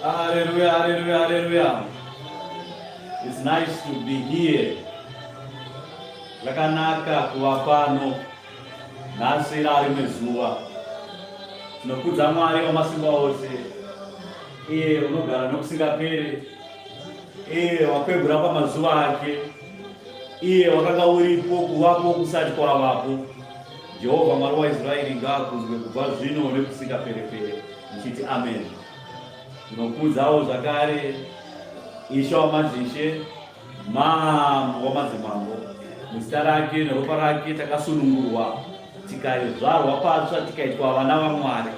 Hallelujah, hallelujah, hallelujah. It's nice to be here. Zvakanaka kuva pano nhasi rarimwe zuva. Tinokudza Mwari wamasimba ose, iye unogara nokusingaperi, iye wakwegura pamazuva ake, iye wakanga uripo kuvapo kusati kwavapo. Jehovha Mwari waIsraeri ngaakudzwe kubva zvino nekusingaperepere. Muchiti amen. Tinokudzawo zvakare Ishe wamadzishe, Mambo wamadzimambo. Muzita rake neropa rake takasunungurwa, tikazvarwa patsva, tikaitwa vana vaMwari.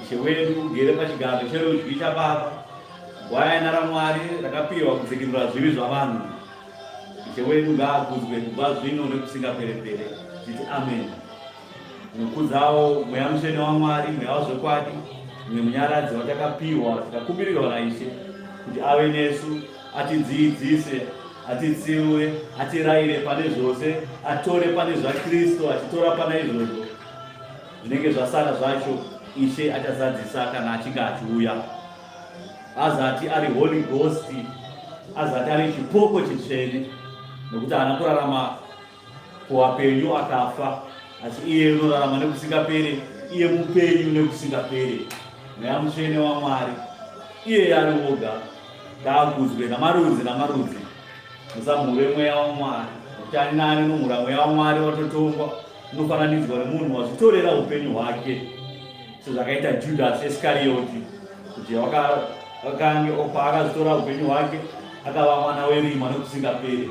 Ishe wedu ugere pachigaro cherudyi chaBaba, gwayana raMwari rakapiwa kudzikinura zvivi zvavanhu. Ishe wedu ngaakudzwe kubva zvino nekusingaperepere. Titi amen. Tinokudzawo Mweya Mutsvene waMwari, Mweya wazvokwadi, mumwe munyaradzi watakapiwa tikakumbirirwa naIshe kuti ave nesu, atidziidzise, atitsiure, atiraire pane zvose, atore pane zvaKristu, achitora pana izvozvo zvinenge zvasara zvacho Ishe achazadzisa kana achinge achiuya. Azati ari Holy Ghost, azati ari chipoko chitsvene, nokuti haana kurarama kuvapenyu akafa, asi iye unorarama nekusingapere, iye mupenyu nekusingapere. Mweya Mutsvene waMwari, iye ari woga, ngaakudzwe namarudzi namarudzi. Musamhure Mweya waMwari, nokuti ani naani unomhura Mweya waMwari watotongwa, unofananidzwa nemunhu wazvitorera upenyu hwake, sezvakaita Judasi Iskarioti, kuti wakange paakazvitora upenyu hwake akava mwana werima nekusingapere.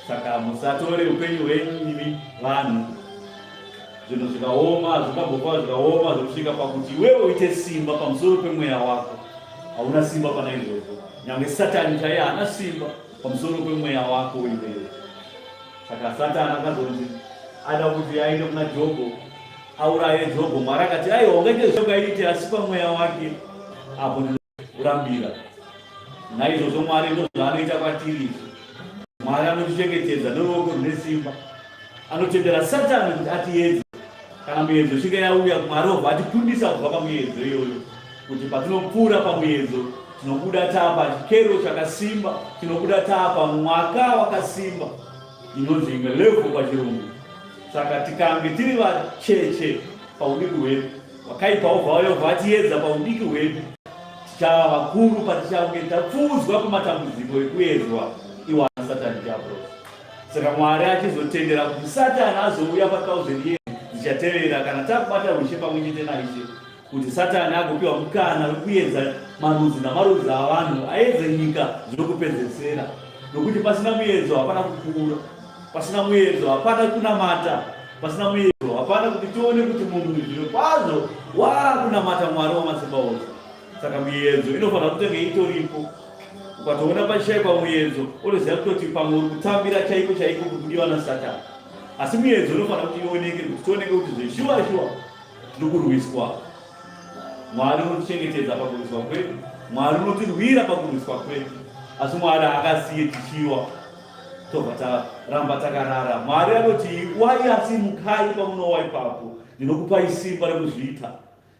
Saka musatore upenyu hwenyu imi vanhu. Zvinhu zvikaoma zvingambofa zvikaoma zvekusvika pakuti iwewe uite simba pamusoro pemweya wako. Hauna simba pana izvozvo. Nyange Satani chaiye haana simba pamusoro pemweya wako iwewe. Saka Satani akazonzi ada kuti aende kuna Jobho auraye Jobho. Mwari akati aiwa ungaite zvaungaite asi pamweya wake apo kurambira. Naizvozvo Mwari ndozvaanoita kwatiri isu. Mwari anotichengetedza noruoko rune simba. Anotendera Satani kuti atiedze. Kana muedzo ichinge yauya, Mwari obva atikundisa kubva pamuedzo iyoyo, kuti patinopfuura pamuedzo tinobuda tapa chikero chakasimba, tinobuda tapa mwaka wakasimba, inonzi imwe level pachirungu. Saka tikange tiri vacheche paudiki hwedu, wakaipa obva auya obva atiedza paudiki hwedu, tichava vakuru patichange tapfuudzwa pamatambudziko ekuedzwa iwana Satani Diablos. Saka Mwari achizotendera kuti Satani azouya pa1000 years dzichatevera kana takubata ushe pamwe chete naIshe, kuti Satani agopiwa mukana wekuedza marudzi namarudzi avanhu, aedze nyika zvinokupedzesera. Nokuti pasina muedzo hapana kukura, pasina muedzo hapana kunamata, pasina muedzo hapana kuti tione kuti munhu zviro kwazvo waakunamata Mwari wamasimba ose. Saka miedzo inofanira kutenge itoripo. Ukatoona pachishaikwa muedzo, unoziva kutoti pamwe uri kutambira chaiko chaiko kuri kudiwa naSatani. Asi miedzo inofanira kuti ioneke, kuti tioneke kuti zveshuwa shuwa tiri kurwiswa. Mwari unotichengetedza pakurwiswa kwedu, Mwari unotirwira pakurwiswa kwedu, asi Mwari haakasiye tichiwa tobva taramba takarara. Mwari anoti wai, asi mukai pamunowa ipapo, ndinokupai simba rekuzviita.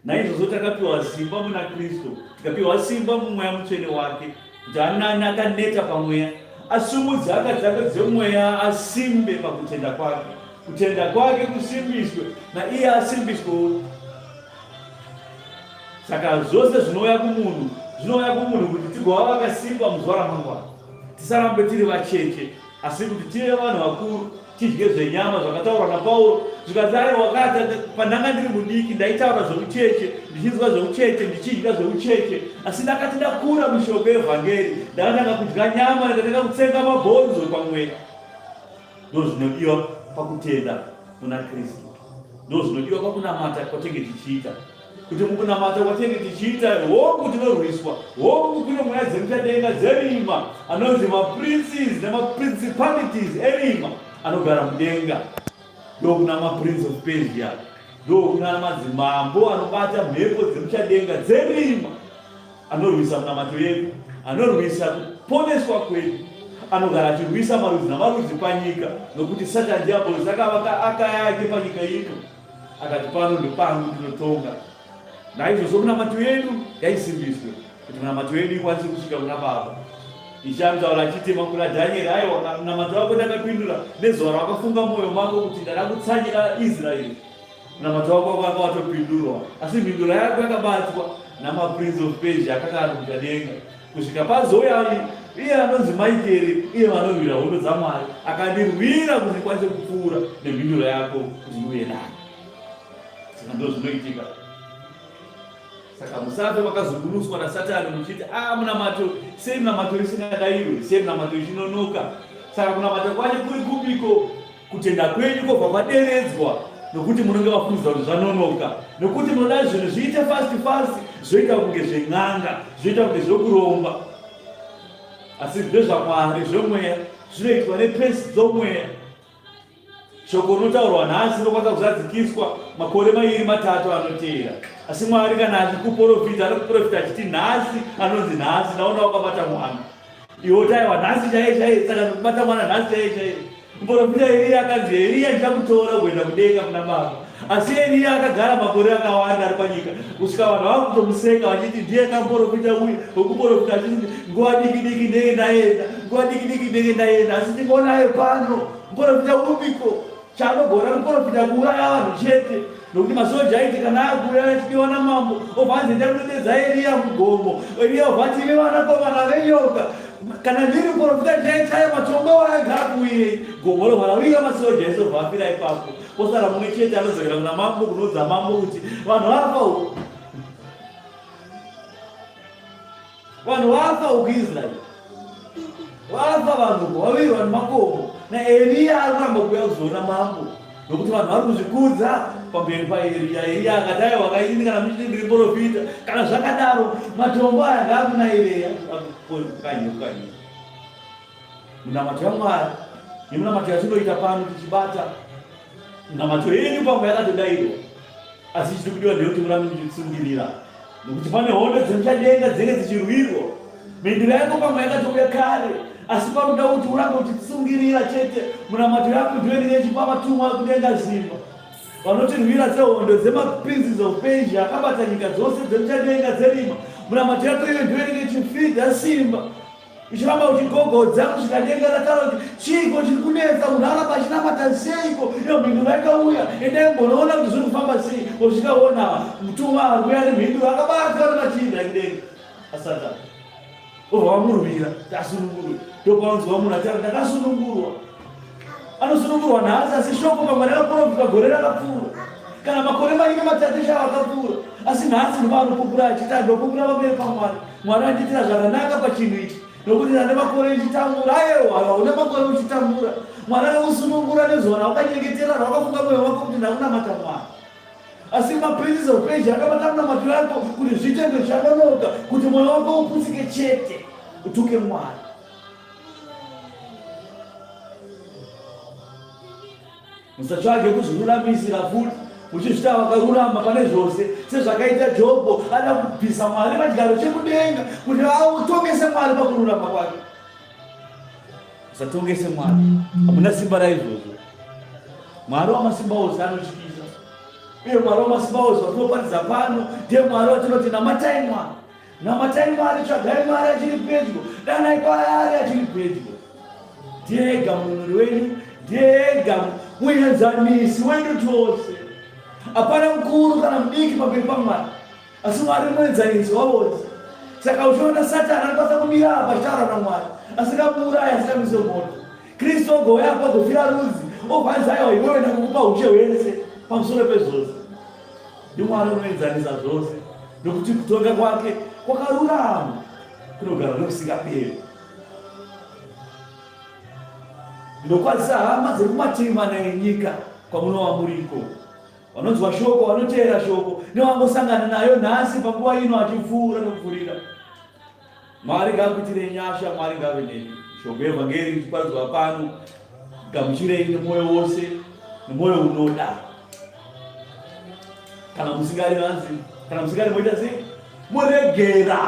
Naizvozvo takapiwa simba muna Kristu, tikapiwa simba muMweya Mutsvene wake, kuti anani akaneta pamweya asumudze haka dzake dzemweya, asimbe pakutenda kwake, kutenda kwake kusimbiswe naiye asimbiswewo. Saka zvose zvinouya kumunhu zvinouya kumunhu kuti tigova vakasimba muzuva ramangwana, tisarambe tiri vacheche, asi kuti tive vanhu vakuru, tidye zvenyama zvakataurwa naPauro. Zvikanzi aiwa, wakati pandanga ndiri mudiki ndaitaura zveucheche, ndichinzwa zveucheche, ndichidya zveucheche, asi ndakati ndakura mushoko yevhangeri ndakatanga kudya nyama, ndikatanga kutsenga mabhonzo pamweya. Ndozvinodiwa pakutenda muna Kristu, ndozvinodiwa pakunamata kwatenge tichiita, kuti mukunamata kwatinenge tichiita, hongu tinorwiswa, hongu kune mweya dzemuchadenga dzerima anonzi maprinces nemaprincipalities erima anogara mudenga. Ndokuna maprince of Persia, ndokuna madzimambo anobata mhepo dzemuchadenga dzerima, anorwisa munamato yedu, anorwisa kuponeswa kwedu, anogara achirwisa marudzi namarudzi panyika, nokuti Satani Diabolosi akavaka aka yake panyika ino, akati pano ndepangu, ndinotonga. Naizvozvo munamato yedu ngaisimbiswe, kuti munamato yedu ikwanise kusvika kuna Baba. Ishe anotaura achitema kuna Dhanieri, aiwa, munamato wako ndakapindura nezuva rawakafunga mumwoyo mako kuti ndada kutsanyira Israeri. Munamato wako wakanga watopindurwa, asi mhinduro yako yakabatwa namaPrince of Persia akanga ari muchadenga kusvika pazouya iye anonzi Maikeri, iye vanorwira hondo dzaMwari, akandirwira kuti ndikwanise kupfuura nemhinduro yako kuti ndiuye nayo. Saka ndo zvinoitika. Saka musafe makazungunuswa naSatani muchiti, ah, munamato sei munamato isingadairwe, sei munamato ichinonoka. Saka kunamata kwacho kuri kupiko? Kutenda kwenyu kobva kwaderedzwa. Nokuti munenge mafungidzira kuti zvanonoka, nokuti munoda zvinhu zviite fast fast, zvoita kunge zven'anga, zvoita kunge zvokuromba. Asi ndezvaMwari, zvemweya, zvinoitwa nepesi dzomweya. Shoko rinotaurwa nhasi rinokwanisa kuzadzikiswa makore mairi matatu anoteera. Asi Mwari kana achikuporofita anokuporofita achiti nhasi anonzi nhasi ndaona wakabata mwana. Iwe oti aiwa nhasi chaiye chaiye saka ndikubata mwana nhasi chaiye chaiye. Muporofita Eriya akanzi Eriya ndichakutora kuenda kudenga kuna baba. Asi Eriya akagara makore akawanda ari panyika kusvika vanhu vava kutomuseka vachiti ndiye kamuporofita uyu wekuporofita achiti nguva diki diki ndenge ndaenda nguva diki diki ndenge ndaenda asi ndingonaye pano. Muporofita upiko chaanogona kuporofita kuuraya vanhu chete nokuti masoja aiti kana akuuya achidiwa namambo obva anzi enda kunodedza Eriya mugomo. Eriya obva ati imi vanakomana venyoka kana ndiri muporofita ndichaichaya matombo aya ngaakuwirei. Gomo robva rawira masoja ese obva afira ipapo. Posara mumwe chete anodzokera kuna mambo kunoudza mambo kuti vanhu vafa uku. Vanhu vafa uku Israeri. Vafa vanhu uku vawirwa nemakomo. NaEriya ari kuramba kuuya kuzoona mambo. Nokuti vanhu vari kuzvikudza pamberi paEriya. Eriya akati aiwa kaini kana muchiti ndiri muporofita. Kana zvakadaro matombo aya ngaakuna Eriya. Kanye kanye. Minamato yaMwari neminamato yatinoita pano tichibata minamato yenyu pamwe yakatodairwa asi chiri kudiwa ndeyekuti murambe muchitsungirira nokuti pane hondo dzemuchadenga dzinenge dzichirwirwa mhinduro yako pamwe yakatouya kare asi panoda kuti urambe uchitsungirira chete munamato yako ndiyo inenge ichipa vatumwa kudenga simba vanotirwira sehondo dzemaprinces of Persia akabata nyika dzose dzemuchadenga dzerima munamato yako iyo ndiyo inenge ichifidha simba Uchiramba uchigogodza kusvika denga rataura kuti chiiko chiri kunetsa munhu aramba achinamata seiko iyo mhinduro yakauya endai mbonoona kuti zviri kufamba sei osvika ona mutumwa ari kuuya nemhinduro akabatwa nemachinda ekudenga asatani obva vamurwira kuti asunungurwe ndopaunzwa munhu achitaura ndakasunungurwa anosunungurwa nhasi asi shoko pamwe rakaprofitwa gore rakapfuura kana makore maina matatu chavo akapfuura asi nhasi ndopaanopupura achiti andopupura pamberi pamwari mwari andiitira zvakanaka pachinhu ichi nokuti ndane makore ndichitambura ayewa hauna makore uchitambura mwari akakusunungura nezuva rawakanyengetera rawakafunga mwoyo wako kuti ndakunamata mwari asi maprinces of Persia akabata munamato yako kuti zviite zvichanonoka kuti mwoyo wako uputsike chete utuke mwari Musatsvage kuzviruramisira futi muchizvita vakarurama pane zvose sezvakaita Jobho ada kubvisa Mwari pachigaro chekudenga kuti autongese Mwari pakururama kwake. Musatongese Mwari, hamuna simba raizvozvo. Mwari wamasimba ose anotyisa, uye Mwari wamasimba ose watinoparidza pano ndiye Mwari watinoti namatai Mwari. Namatai Mwari, tsvagai Mwari achiri pedyo, danai kwaari achiri pedyo. Ndiye ega mununuri wenyu, ndiye ega muenzanisi wedu tose. Hapana mukuru kana mudiki pamberi paMwari, asi Mwari muenzanisi wavose. Saka uchiona Satani anokwanisa kumira apa achitaura naMwari, asingamuurayi, asingamise moto. Kristu ogouya apa agofira rudzi, obva anzi aiwa iwewe ndakukupa ushe hwese pamusoro pezvose. NdiMwari unoenzanisa zvose, nokuti kutonga kwake kwakarurama kunogara nokusingaperi. Ndinokwazisa hama dziri kumativi mana enyika kwamunova muriko, vanonzwa shoko, vanoteera shoko, nevangosangana nayo nhasi panguva ino achipfuura nokupfuurira. Mwari ngaakuitirei nyasha, Mwari ngave nemi. Shoko yevhangeri ichiparidzwa pano, gamuchirei nemwoyo wose, nemwoyo unoda. Kana musingari vanzi, kana musingari moita sei? Moregera.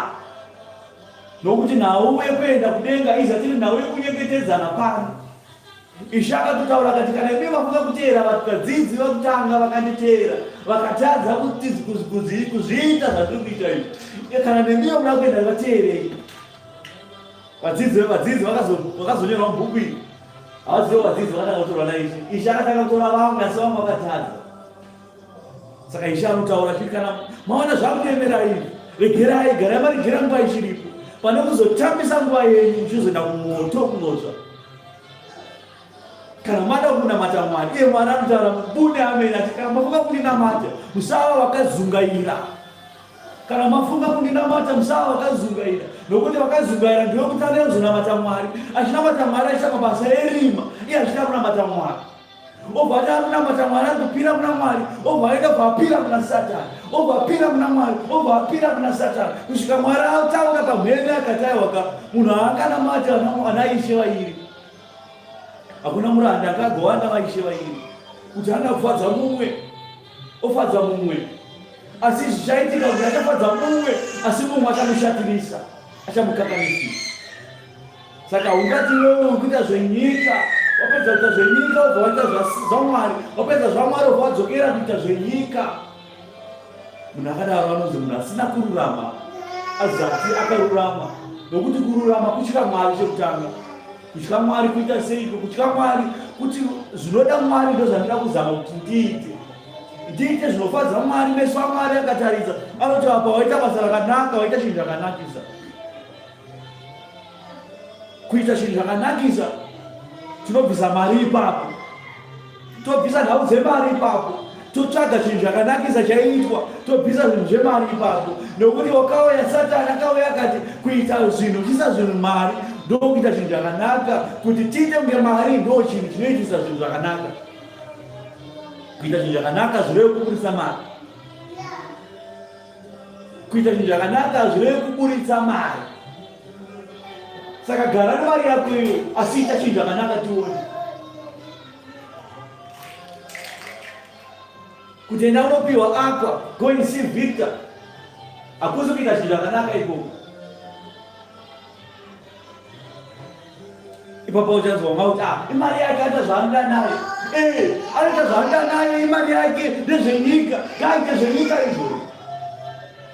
Nokuti nhau yekuenda kudenga izatiri nhau yekunyengetedzana pano. Ishe akatotaura akati kana imi mafunga kuteera vadzidzi vekutanga vakanditeera vakatadza kuzviita zvandiri kuita izvi e, kana nemiwo muda kuenda vateerei vadzidzi vadzidzi vakazonyorwa mubhuku iri havazivo vadzidzi vakatanga kutorwa naishe ishe akatanga kutora vamwe asi vamwe vakatadza saka ishe anotaura chiri kana maona zvakutemera izvi regerai garai maregera nguva ichiripo pane kuzotambisa nguva yenyu muchizoenda kumoto kunotsva kana mada kunamata mwari iye mwari anotaura mubune amene ati kana mafunga kundinamata musava vakazungaira kana mafunga kundinamata musava vakazungaira nokuti vakazungaira ndiwe kutanga kuzonamata mwari achinamata mwari achiita mabasa erima iye achida kunamata mwari. Obva ati ari kunamata Mwari, ari kupira kuna Mwari, obva aenda obva apira kuna Satani, obva apira kuna Mwari, obva apira kuna Satani, kusvika Mwari ataura pamhene akati aiwaka, munhu haanganamati ana ishe vairi. Hakuna muranda akagowanda vaishe vairi, kuti anoda kufadza mumwe ofadza mumwe, asi zvichaitika kuti achafadza mumwe, asi mumwe achamushatirisa, achamukanganisira. Saka ungati iwewe uri kuita zvenyika, wapedza kuita zvenyika wobva waita zvaMwari, wapedza zvaMwari wobva wadzokera kuita zvenyika. Munhu akadaro anonzi munhu asina kururama azati akarurama, nokuti kururama kutya Mwari chekutanga. Kutya Mwari kuita seiko? Kutya Mwari kuti zvinoda Mwari ndozvandida kuzama kuti ndiite ndiite zvinofadza Mwari. Meso aMwari akatarisa anoti apa waita basa rakanaka, waita chinhu chakanakisa. Kuita chinhu chakanakisa tinobvisa mari ipapo, tobvisa nhau dzemari ipapo, totsvaga chinhu chakanakisa chaiitwa, tobvisa zvinhu zvemari ipapo, nokuti wakauya Satani akauya akati kuita zvinhu uchiisa zvinhu mari ndokuita chinhu chakanaka, kuti tiite kunge mari ndo chinhu chinoitisa zvinhu zvakanaka. Kuita chinhu chakanaka zvireve kuburitsa mari. Kuita chinhu chakanaka hazvirevi kuburitsa mari. Saka gara nemari yako iyo, asi ita chinhu chakanaka tione. Kuti enda unopiwa aqua, go and see Victor. Hakusi kuita chinhu chakanaka ikoko. Ipapo uchanzwa mama kuti ah, imari yake aita zvaanoda nayo. Eh, anoita zvaanoda nayo, imari yake ndezvenyika, ngaaite zvenyika izvozvo.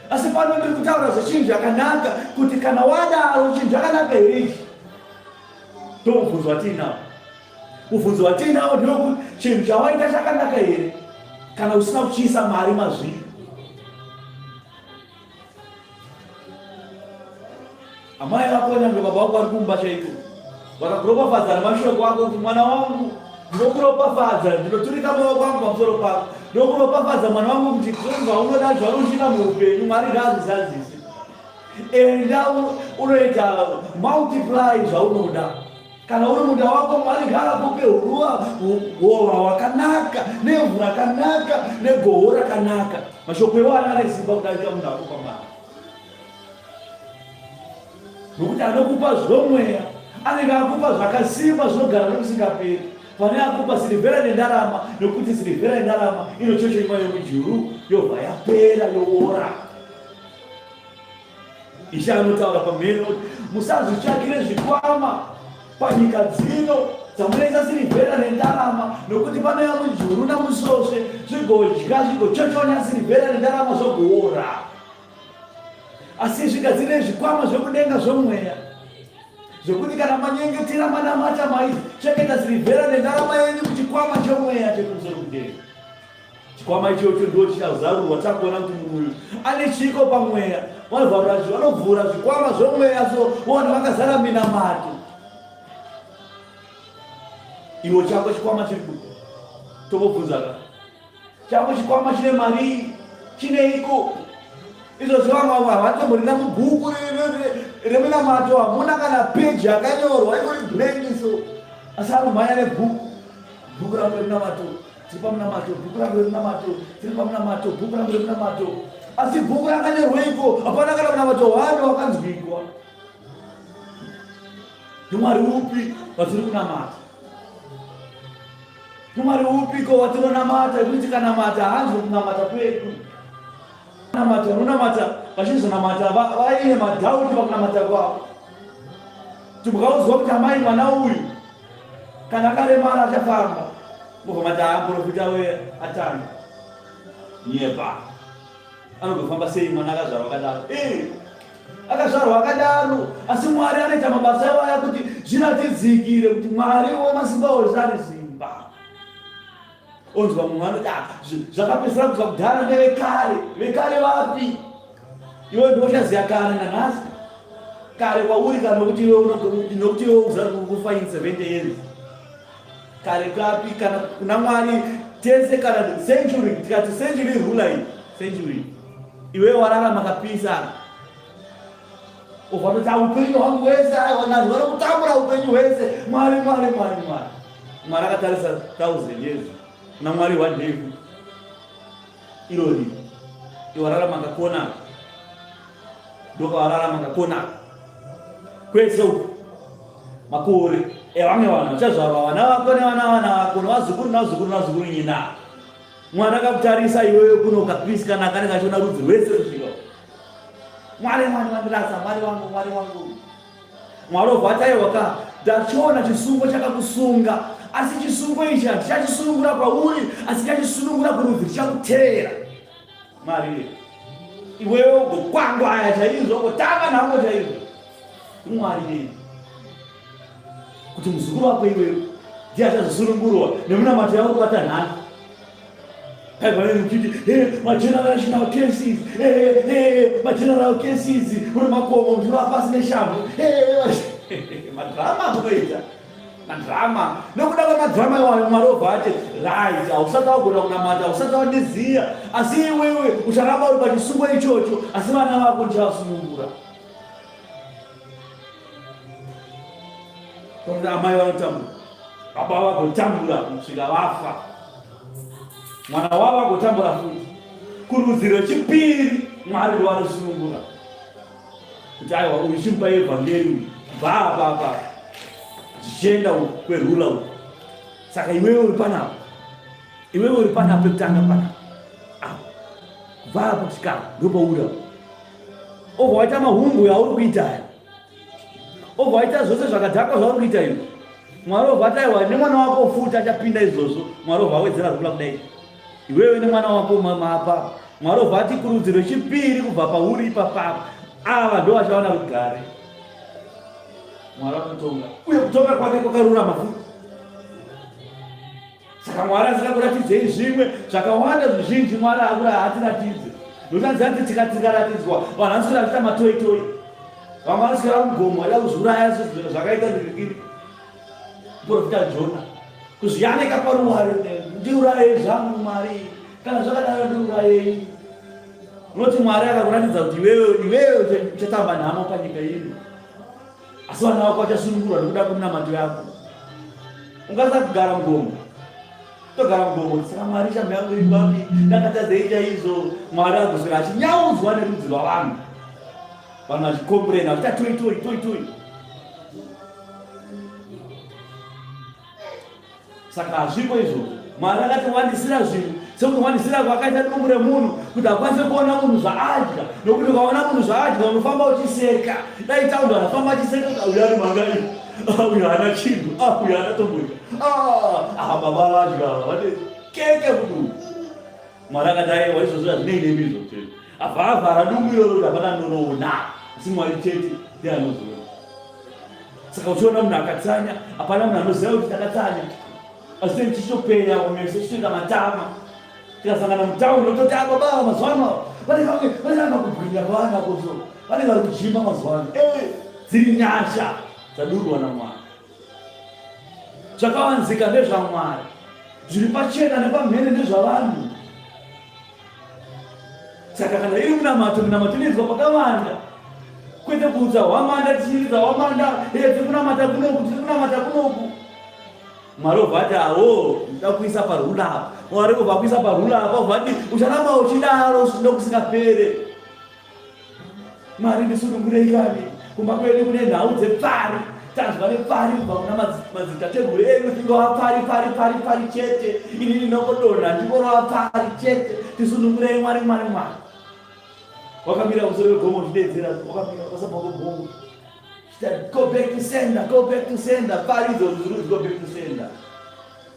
Asi pano ndiri kutaura zvechinhu chakanaka, kuti kana wadaro chinhu chakanaka here ichi? Ndomubvunzo watiinawo. Mubvunzo watiinawo ndewekuti chinhu chawaita chakanaka here kana usina kuchiisa mari mazviri? Amai vako nyangwe baba vako vari kumba chaiko vakakuropafadza nemashoko ako kuti mwana wangu ndinokuropafadza, ndinoturika maoko angu pamusoro pako, ndinokuropafadza mwana wangu kuti zvaunoda zvaunochida muupenyu Mwari ngaazvizadzise. Enda unoita multiply zvaunoda. Kana uri munda wako Mwari ngaakupe huruva hova hwakanaka nevhu rakanaka negoho rakanaka. Mashoko iwayo ane simba kudarika munhu akupa mari, nokuti anokupa zvomweya anenge akupa zvakasimba zvinogara nokusingaperi. Pane akupa sirivhera nendarama, nokuti sirivhera nendarama inochochonywa yomujuru yobva yapera yoora. Ishe anotaura pamhene kuti musazvitsvakire zvikwama panyika dzino dzamunoisa sirivhera nendarama, nokuti panouya mujuru namusosve zvigodya zvigochochonya sirivhera nendarama zvogoora. Asi zvigadzirei zvikwama zvekudenga zvomweya, zvekuti kana manyengetera manamata maichengeta sirivhera nendarama yenyu kuchikwama chomweya chekumusoro kudenga. Chikwama ichocho ndiwo chichazarurwa takuona kuti munhu uyu ane chiiko pamweya. Vanovharura vanovhura zvikwama zvomweya so voona vakazara minamato. Iwo chako chikwama chiri kupi? Tokubvunza ka. Chako chikwama chine mari chineiko? Izvozvo vamwe havatomborina mubhuku reminamato, hamuna kana peji yakanyorwa ingori blank so. Asi anomhanya nebhuku, bhuku rangu reminamato. Tiri pamunamato, bhuku rangu remunamato, tiri pamunamato, bhuku rangu remunamato. Asi bhuku rakanyorweiko? Hapana kana munamato wani wakanzwikwa. NdiMwari upi watiri kunamata? NdiMwari upiko watinonamata? Ekuti tikanamata haanzwe kunamata kwedu. Namata, unonamata vachizonamata vaine madhauti pakunamata kwavo. Timukaudzwa kuti amai mwana uyu kana akaremara achafamba, mobva mati haa muprofita we atanga nyepa. Anogofamba sei mwana akazvarwa akadaro? Eh, akazvarwa akadaro, asi Mwari anoita mabasa iwaya kuti zviratidzikire kuti Mwari wemasimba ose ane simba. Onzwa mumwe anoti ah, zvakapedzisira kubva kudhara ndevekare. Vekare vapi? Iwe ndiwe uchaziva kare nanhasi. Kare kwauri kana nokuti iwe nokuti iwe uza kufa in 70 years. Kare kapi kana kuna Mwari tese kana century tikati century ruler iyi century. Iwe wararama kapisa. Uvatoti upenyu hwangu hwese aiwa nanhu vari kutambura upenyu hwese. Mwari Mwari Mwari Mwari. Mwari akatarisa 1000 years kuna Mwari one day futi irori iwararama kakona ndokawararama kakona kwese uku makore evamwe vanhu vachazvarwa vana vako nevana vana vako nevazukuru nevazukuru nevazukuru nyina mwana akakutarisa iwewe kuno kapisi kana kanenge achiona rudzi rwese kusvika Mwari mwari vandirasa mwari wangu mwari wangu Mwari obva ati aiwa ka ndachiona chisungo chakakusunga asi chisungo ichi handichachisunungura kwauri asi chachisunungura kurudzi richakuteera Mwari iwewe ugokwangwaya chaizvo ugotanga nhango chaizvo Mwari nei kuti muzukuru wako iwewe ndiye achazosunungurwa nemunamato yako kubata nhando Paibva muchiti eh, mageneral cases eh, eh, mageneral cases muri makomo muchirova pasi neshamhu madrama munoita madrama nokuda kwemadrama iwayo Mwari obva ati right hausati wagona kunamata hausati wandiziya asi iwewe ucharamba uri pachisungo ichocho asi vana vako ndichavasunungura Toda amai vanotambura, baba vagotambura kusvika vafa, mwana wavo agotambura futi. Kurudzi rwechipiri Mwari ndovanosunungura kuti aiwa uyu chimupa evhangeri uyu bva apa apa zvichienda uku kwerula uku. Saka iwewe uri panapa, iwewe uri panapa pekutanga panapa apa, kubva apa kusvika ndopauri apa, obva waita mahumbwe auri kuita aya obva waita zvose zvakadhakwa zvauri kuita izvi mwari obva ataiwa nemwana wako futi achapinda izvozvo mwari obva awedzera rula kudai iwewe nemwana wako mapa mwari obva ati kurudziro chipiri kubva pauri ipapapa ava ndo vachawana rugare mwari anotonga uye kutonga kwake kwakarurama futi Saka Mwari asingakuratidzei zvimwe zvakawanda zvizhinji Mwari akura haatiratidze. Nokuti anoziva kuti tikaratidzwa vanhu vanoswera vachiita matoitoi. Vamwe vanoswera mugomo vachida kuzviuraya zvakaita ndikiri muprofita Jona. Kuzviyanika paruware ndiurayei zvangu Mwari kana zvakadaro ndiurayei. Unoti Mwari akakuratidza kuti iwewe iwewe uchatamba nhamo panyika ino. Asi vana vako vachasunungurwa nekuda kweminamato yako. Ungasada kugara mugomo. Togara mugomo saka Mwari shamhu yangu iri kwapi? Ndakatadzei chaizvo? Mwari agoswera achinyaudzwa nerudzi rwavanhu. Vanhu vachikomburena vachiita toi toi toi toi. Saka hazviko izvo. Mwari akatiwandisira zvinhu sekuwandisira kwakaita dumbu remunhu kuti akwanise kuona munhu zvaadya nokuti ukaona munhu zvaadya unofamba uchiseka dai taundi anofamba achiseka kuti uyu ari mangai ah, uyu haana chinhu ah, uyu haana tombodya ah, baba vadya vane keke mudumbu Mwari akati aiwa izvozvo hazvinei nemi izvo chete. Abva avhara dumbu iroro kuti hapana anonoona asi Mwari chete ndiye anozoona. Saka uchiona munhu akatsanya hapana munhu anoziva kuti takatsanya. Asi tinenge tichitopenya kumeso tichitoita matama. Tikasangana mutauni ototi ah baba ava mazuva ano vanenge vanenge vakubwinya kwavanako so vanenge vari kujima mazuva ano. Eh, dziri nyasha dzadurwa naMwari. Zvakavanzika ndezvaMwari, zviri pachena nepamhene ndezvavanhu. Saka kana iri munamato, minamato inoidzwa pakavanda, kwete kuudza hwamanda tichiridza hwamanda, ee tiri kunamata kunoku, tiri kunamata kunoku. Mwari obva ati awo ndoda kuisa parula apa. Mwari obva akuisa parula apa, obva ati ucharamba uchidaro nokusingapere. Mwari ndisunungurei kani, kumba kwedu kune nhau dzepfari, tanzwa nepfari kubva kuna madzitateguru edu, tingova pfari pfari pfari pfari chete, ini ndinongodonha ndingorova pfari chete, tisunungurei Mwari Mwari Mwari. Wakamira musoro wegomo uchideedzera, wakamira wakasabva kugomo. Go back to sender, go back to sender, pfari idzodzo dziri go back to sender.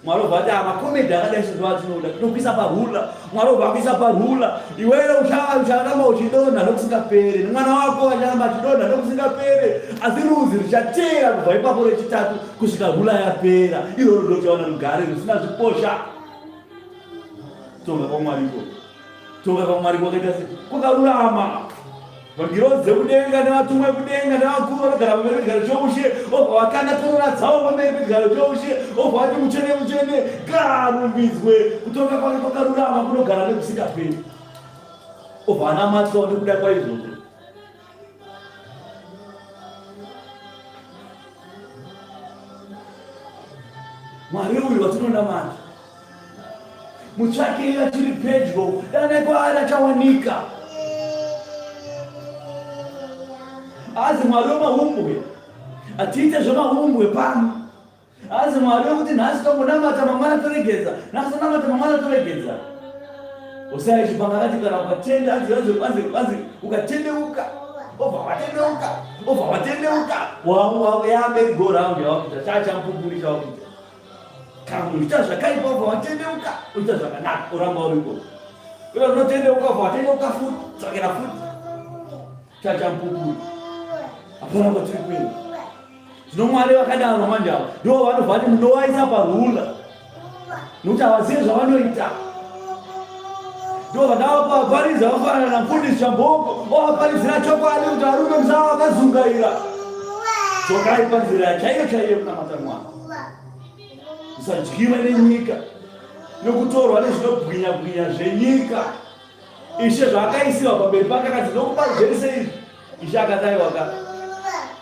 Mwari obva ati makomedi akadai so atinoda tinokuisa parula. Mwari obva akuisa parula, iwewe ucharamba uchidonha nokusingapere, nemwana wako acharamba achidonha nokusingapere, asi rudzi ruchateera kubva ipapo rechitatu kusvika rula yapera. Iroro ndochaona rugare rusina zviposha. Tonga kwaMwari ikoko. Kutonga kwaMwari kwakaita se kwakarurama. Vangirozi dzekudenga nevatumwa vekudenga nevakuru vanogara pamberi pechigaro choushe, obva vakanda korona dzavo pamberi pechigaro choushe, obva vati mutsvene mutsvene ngaarumbidzwe. Kutonga kwake kwakarurama kunogara nekusingaperi. Obva anamatwa nekuda kwaizvozvo. Mwari uyu watinonamata mutsvakei achiri pedyo, danai kwaari achawanika. Azi Mwari wemahumbwe, atiite zvemahumbwe pano. Azi Mwari wekuti nhasi tongonamata mangwana toregedza, nhasi tonamata mangwana toregedza. Hosea chipanga akati kana ukatenda anzi anzi anzi anzi ukatendeuka obva watendeuka obva watendeuka yame go round yawakuita chachamupupuri chawakuita kana munhu uchiita zvakaipa obva watendeuka uchiita zvakanaka oramba uriko uye unotendeuka obva watendeuka futi dzokera futi chachamupupuri hapana kwatiri kuenda. Zvino Mwari vakadaro manje ava ndivo vanobva vati munovaisa parula nokuti havazive zvavanoita. Ndivo vandavaparidza vafanana namfundisi Chamboko ovaparidzira chokwadi kuti varume musava vakazungaira, dzokai panzira chaiyo chaiyo yekunamata Mwari, musadyiwe nenyika nokutorwa nezvinobwinya bwinya zvenyika. Ishe zvaakaisiwa pamberi pake akati ndokupa zvese izvi. Ishe akati aiwa ka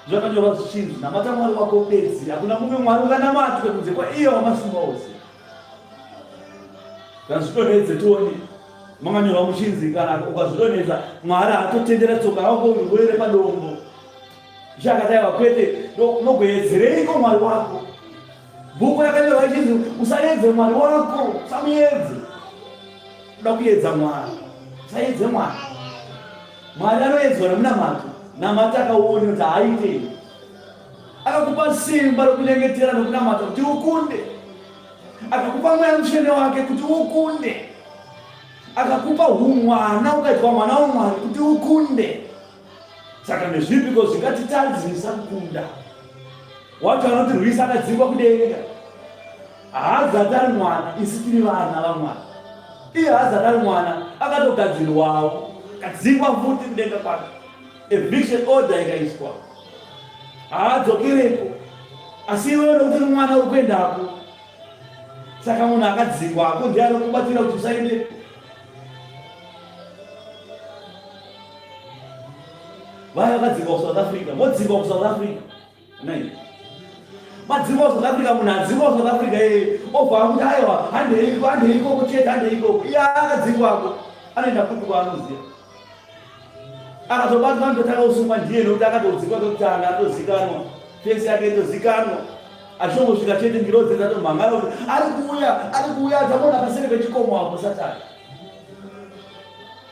zvakanyorwa zvichinzi namata Mwari wako bedzi, hakuna mumwe Mwari unganamatwe kunze kwaiye wamasimba ose. Kana zvidonhedze tione makanyorwa muchinzi kana ukazvidonhedza Mwari haatotendera tsoka yako iwere padombo. Ishe akati aiwa kwete, unogoedzereiko Mwari wako? Bhuku rakanyorwa ichinzi usaedze Mwari wako, usamuedze. Uda kuedza Mwari, usaedze Mwari. Mwari anoedzwa nemunamato, namata akaone kuti haaitei. Akakupa simba rokunyengetera nokunamata kuti ukunde. Akakupa mweya mutsvene wake kuti ukunde. Akakupa humwana ukaitwa mwana waMwari kuti ukunde. Saka ndezvipiko zvingatitadzisa kukunda? Wacho anotirwisa akadzingwa kudenga. Haazati ari mwana, isu tiri vana vaMwari. Iye haazati ari mwana, akatogadzirwawo, akadzingwa futi kudenga kwake. Eviction order ikaiswa. Haadzokereko. Asi iwewe nokuti uri mwana uri kuendako. Saka munhu akadzingwako ndiye anokubatsira kuti usaende. Vaya vakadzingwa kuSouth Africa, vodzingwa kuSouth Africa. Nei? Madzingwa kuSouth Africa, munhu adzingwa kuSouth Africa iyeye obva akuti aiwa handeiko handei ikoko chete handei ikoko. Iye akadzingwako anoenda kupi kwaanoziva. Akatobatwa anototanga kusungwa ndiye nokuti akatodzingwa kekutanga atozikanwa. Fesi yake itozikanwa. Achingosvika chete ngirozi dzatomhangara kuti ari kuuya ari kuuya dzamuona paseri pechikomo apo Satani.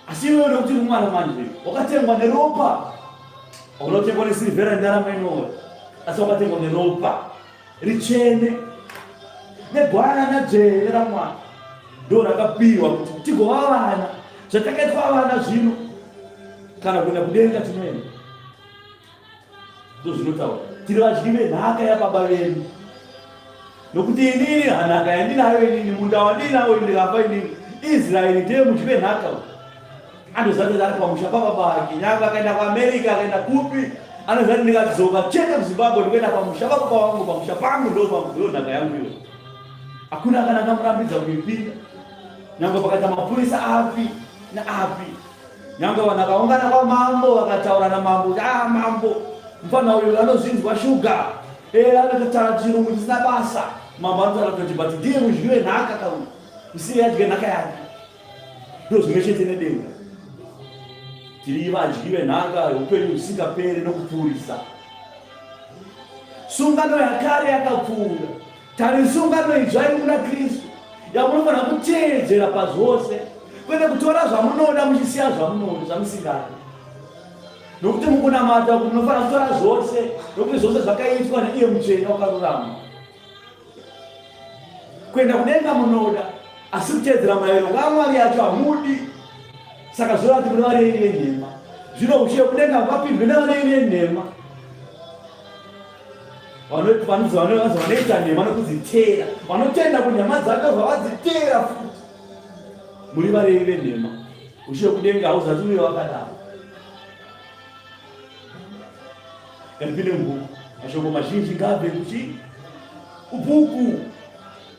Asi iwewe nokuti uri mwana manje wakatengwa neropa. Unotengwa nesirivhera nendarama inoora, asi wakatengwa neropa ritsvene negwayana dzvene raMwari ndo rakapiwa kuti tigova vana zvatakaitwa vana zvino kana kuenda kudenga tinoenda ndozvinotaura tiri vadyi venhaka yababa vedu nokuti inini hanhaka yandinayo inini munda wandinawo ndikafa inini israeri ndiye mudyi venhaka Anoziva kuti ari pamusha pababa vake, nyangwe akaenda kuAmerica akaenda kupi, anoziva kuti ndikadzoka chete kuZimbabwe ndikuenda pamusha pababa vangu, pamusha pangu ndo nhaka yangu iyo. Hakuna kana akamurambidza kuipinda, nyangwe pakaita mapurisa api naapi, nyangwe vanhu vakaungana kwamambo vakataura namambo kuti ah mambo mufana uyu anozvinzwa shuga eh anototaura chirungu chisina basa. Mambo anotaura kuti but ndiye mudyi wenhaka kauyu, musiye adye nhaka yake. Ndozvimwe chete nedenga. Tiri vadyi venhaka yeupenyu husingaperi nokupfuurisa. Sungano yakare yakapfuura. Tari sungano idzva iri muna Kristu yamunofanira kuteedzera pazvose, kwete kutora zvamunoda muchisiya zvamunoda zvamusingadi. Nokuti mukunamata uku munofanira kutora zvose, nokuti zvose zvakaitwa neiye mutsvene wakarurama. Kuenda kudenga munoda, asi kuteedzera murayiro waMwari yacho hamudi. Saka zvoreva kuti mune varevi venhema. Zvino ushe kudenga hungapindwe nevarevi venhema. Vanonzi vanoita nhema nokudziteera, vanotenda kunhema dzake zvavadziteera futi. Muri varevi venhema. Ushe kudenga hauzati uye wakadaro. Ngandipinde mubhuku. Mashoko mazhinji ngaabve kuchi kubhuku.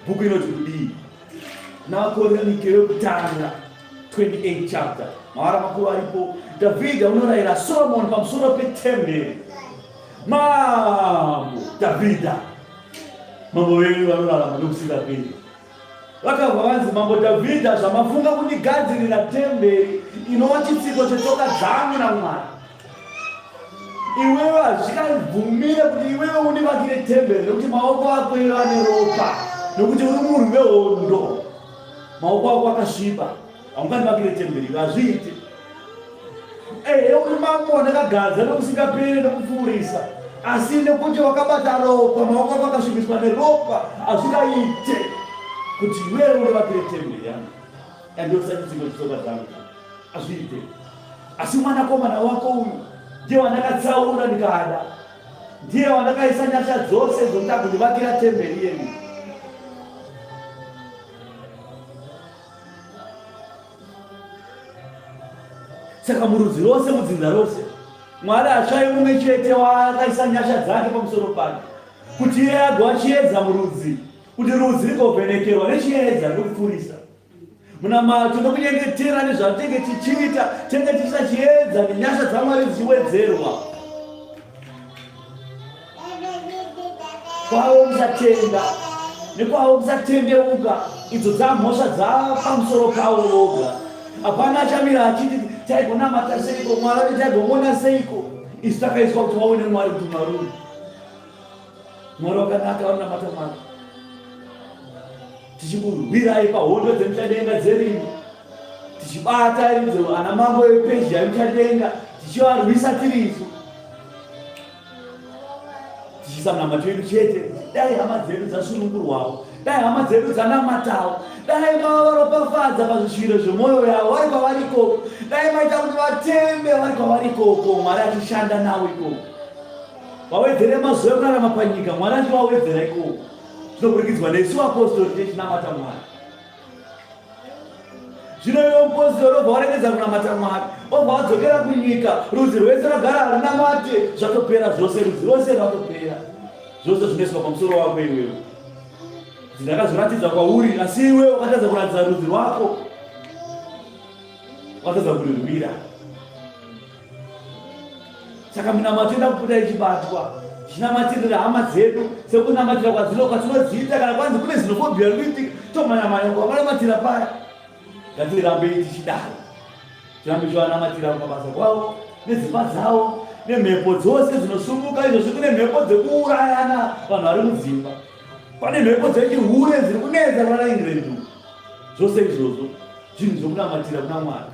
Bhuku inoti kudii? NaVaKorinike yokutanga 28 chapter. Mavara makuru aripo. Dhavhidha unorayira Solomon pamusoro petemberi. Mambo Dhavhidha. Mambo venyu vanorarama nokusingaperi. Vakabva vanzi, Mambo Dhavhidha, zvamafunga kundigadzirira temberi inova chitsiko chetsoka dzangu naMwari, iwewe hazvikabvumire kuti iwewe undivakire temberi, nekuti maoko ako iwe ane ropa, nekuti uri murwi wehondo, maoko ako akasviba, haungandivakire temberi iwe, hazviite. Ehe, uri mambo wandakagadza nokusingaperi nokupfuurisa, asi nekuti wakabata ropa, maoko ako akasvibiswa neropa, hazvingaite kuti iwewe undivakire temberi yangu yandiosa chitsiko chitsoka dzangu, hazviite. Asi mwanakomana wako uyu ndiye wandakatsaura ndikada, ndiye wandakaisa nyasha dzose dzokuti agondivakira temberi yenyu. Saka murudzi rose, mudzinza rose, Mwari hatsvai mumwe chete waakaisa nyasha dzake pamusoro pake, kuti iye agova chiedza murudzi, kuti rudzi rigovhenekerwa nechiedza nokupfuurisa. Munamato nokunyengetera nezvatenge tichiita, tenge tichiita chiedza nenyasha dzaMwari dzichiwedzerwa. Kwavo kusatenda nekwavo kusatendeuka, idzo dzamhosva dzapamusoro pavo voga. Hapana achamira achiti taigonamata seiko Mwari, ati taigomuona seiko. Isu takaiswa kuti waone Mwari, kuti Mwari uyu Mwari wakanaka, vanonamata Mwari tichikurwirai pahondo dzemuchadenga dzerimi, tichibata idzo ana mambo ePezhia emuchadenga, tichivarwisa tiri isu, tichiisa munamato yedu chete kuti dai hama dzedu dzasunungurwawo, dai hama dzedu dzanamatawo, dai mavaropafadza pazvisviro zvemwoyo yavo vari kwavari ikoko, dai maita kuti vatembe vari kwavari ikoko, Mwari achishanda navo ikoko, vawedzere mazuva ekurarama panyika, Mwari achivawedzera ikoko, zvinoburikidzwa nesu vapostori techinamata Mwari. Zvino iwe mupostori obva waregedza kunamata Mwari, obva wadzokera kunyika, rudzi rwese rwagara harunamate, zvatopera zvose, rudzi rwose rwatopera, zvose zvinoiswa pamusoro wako iwewe. Kuti ndakazviratidza kwauri, asi iwe wakatadza kuratidza rudzi rwako, wakatadza kurirwira. Saka minamato inoda kupota ichibatwa, tichinamatirira hama dzedu sekunamatira kwadzino kwatinodziita. Kana kwanzi kune xenophobia iri kuitika, tomhanya-mhanya kwavanamatira paya. Ngatirambei tichidaro, tirambe tichivanamatira kumabasa kwavo nedzimba dzavo nemhepo dzose dzinosumuka. Izvozvi kune mhepo dzekuurayana vanhu vari mudzimba, pane mhepo dzechihure dziri kunetsa vana England. Zvose izvozvo zvinhu zvokunamatira kuna Mwari.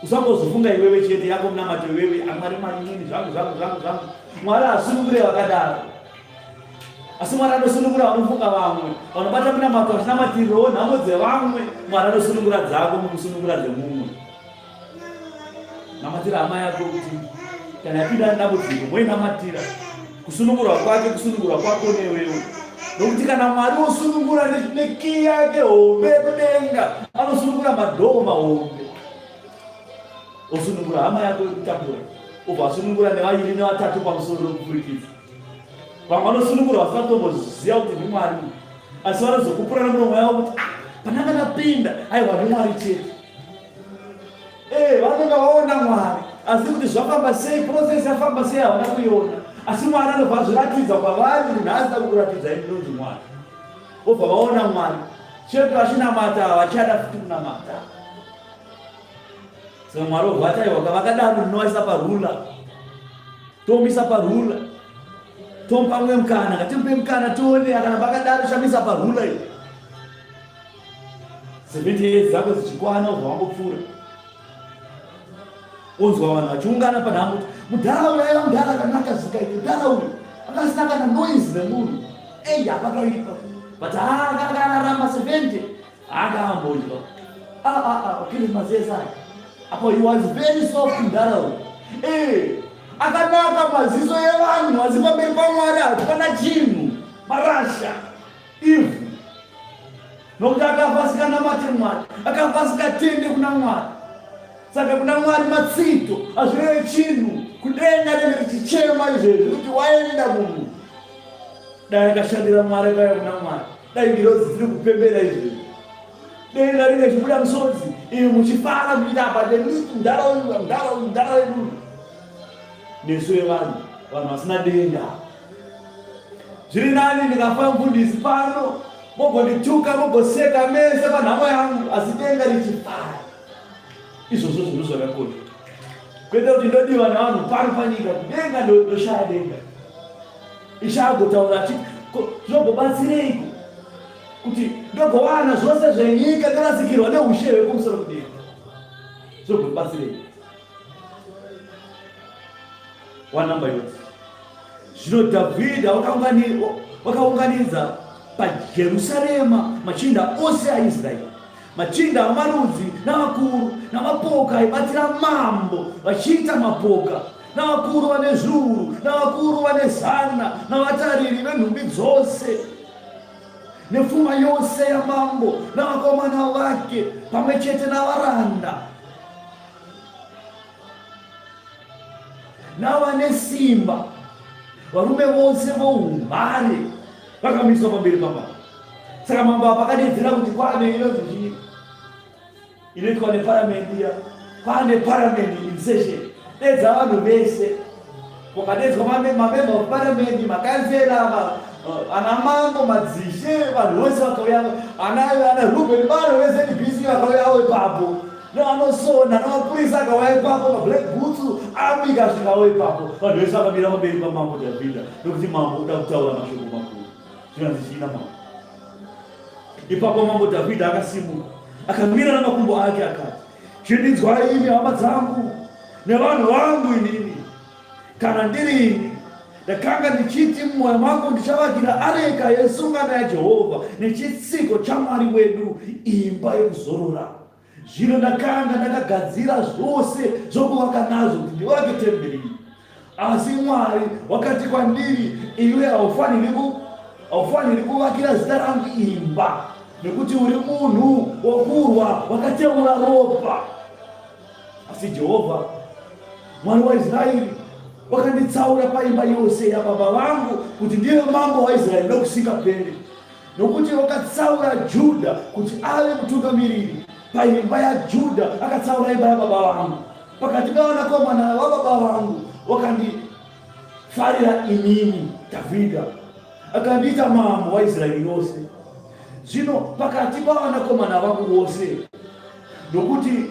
Usangozofunga iwewe chete yako munamato iwewe amwari mwari inini zvangu zvangu zvangu zvangu. Mwari hasunungure vakadaro, asi Mwari anosunungura vanofunga vamwe, vanobata munamato vachinamatirirawo nhamo dzevamwe. Mwari anosunungura dzako mukusunungura dzemumwe. Namatira hama yako kuti kana yapinda dambudziko moinamatira kusunungurwa kwake, kusunungurwa kwako newewe. Nokuti kana Mwari osunungura nekiyi yake hombe yekudenga, anosunungura madhoo mahombe, osunungura hama yako yekutambura, obva asunungura nevaviri nevatatu pamusoro wekupfurikidza. Vamwe vanosunungura vasina kutomboziva kuti ndiMwari, asi vanozokupura nemuromo yavo kuti ah, pananga ndapinda, aiwa ndiMwari chete. Eh, vanonga vaona Mwari, asi kuti zvafamba sei, process yafamba sei havana kuiona. Asi Mwari anobva azviratidza kwavari kuti nhasi ndakukuratidzai ndinonzi Mwari. Vobva vaona Mwari. Chete vachinamata havachada futi kunamata. Saka Mwari obva ati aiwa vakadaro ndinovaisa parula. Tomisa parula. Tomupa mumwe mukana, ngatimupe mukana tione kana vakadaro chamisa parula iyi. 70 years dzako dzichikwana ubva wangopfuura, onzwa vanhu vachiungana panhamo kuti mudhara uyu aiva mudhara akanaka zikaite, mudhara uyu akasina kana noise nemunhu, ei apakaipa, but haa akanga ararama 70 haanga ambodya okiri mazeza aya apo he was very soft mudhara uyu, eh akanaka maziso evanhu, asi pamberi paMwari hapana chinhu, marasha, ivhu, nokuti akafa asinganamate Mwari, akafa asingatende kuna Mwari. Saka kuna Mwari matsito hazvireve chinhu. Kudenga rinenge richichema izvezvi kuti waenda munhu, dai akashandira Mwari, akauya kuna Mwari, dai ngirozi dziri kupembera izvezvi, denga ringe richibuda misodzi, imi muchifara muchiti apa ndemiti mudhara uyu, mudhara uyu, mudhara wedu. Nesu vevanhu, vanhu vasina denga. Zviri nani ndikafa mfundisi pano, mogondituka mogoseka mese panhamo yangu, asi denga richifara. Izvozvo zvinhu zvakakosha, kwete kuti ndodiwa nevanhu pano panyika, denga ndoshaya denga. Ishe agotaura achiti, zvinogobatsireiko kuti ndogowana zvose zvenyika ndorasikirwa neushe hwekumusoro kudenga? Zvinogobatsirei? Wanamba yose. Zvino Dhavhidha wakaunganidza paJerusarema machinda ose aIsraeri, machinda amarudzi navakuru namapoka aibatira mambo, vachiita mapoka, navakuru vane zviuru navakuru vane zana navatariri venhumbi dzose nepfuma yose yamambo navakomana vake pamwe chete navaranda navane simba, varume vose voumhare vakamiswa pamberi pamambo. Saka mambo apa akadedzera kuti kwane inonzi chii inoitwa neparamendi iya, kwane paramendi in session, dedza vanhu vese. Kwakadedzwa mamemba of paramendi, makansela, ana mambo, madzishe, vanhu vose vakauya, ana Ruben Baro veZBC vakauyawo ipapo. Nevanosona namapurisa akauya ipapo, mablack boots army ikasvikawo ipapo. Vanhu vese vakamira pamberi pamambo Dhavhidha, nokuti mambo uda kutaura mashoko makuru. Zvinonzi chii namambo? Ipapo mambo Dhavhidha akasimuka, akamira namakumbo ake akati, Chindinzwai imi hama dzangu nevanhu vangu inini. Kana ndiri ini, ndakanga ndichiti mumwoyo mangu ndichavakira areka yesungano yaJehovha nechitsiko chaMwari wedu imba yokuzorora. Zvino ndakanga ndakagadzira zvose zvokuvaka nazvo kuti ndivake temberi iyi. Asi Mwari wakati kwandiri, iwe haufaniri kuvakira zita rangu imba, nekuti uri munhu wokurwa wakateura ropa. Asi Jehovha Mwari waIsraeri wakanditsaura paimba yose yababa vangu kuti ndive mambo waIsraeri nokusingaperi, nokuti wakatsaura Judha kuti ave mutungamiriri paimba yaJudha, akatsaura imba yababa vangu pakati pevanakomana vababa vangu, wakandifarira inini Dhavhidha, akandiita mambo waIsraeri yose. Zvino pakati pavanakomana vangu vose, nokuti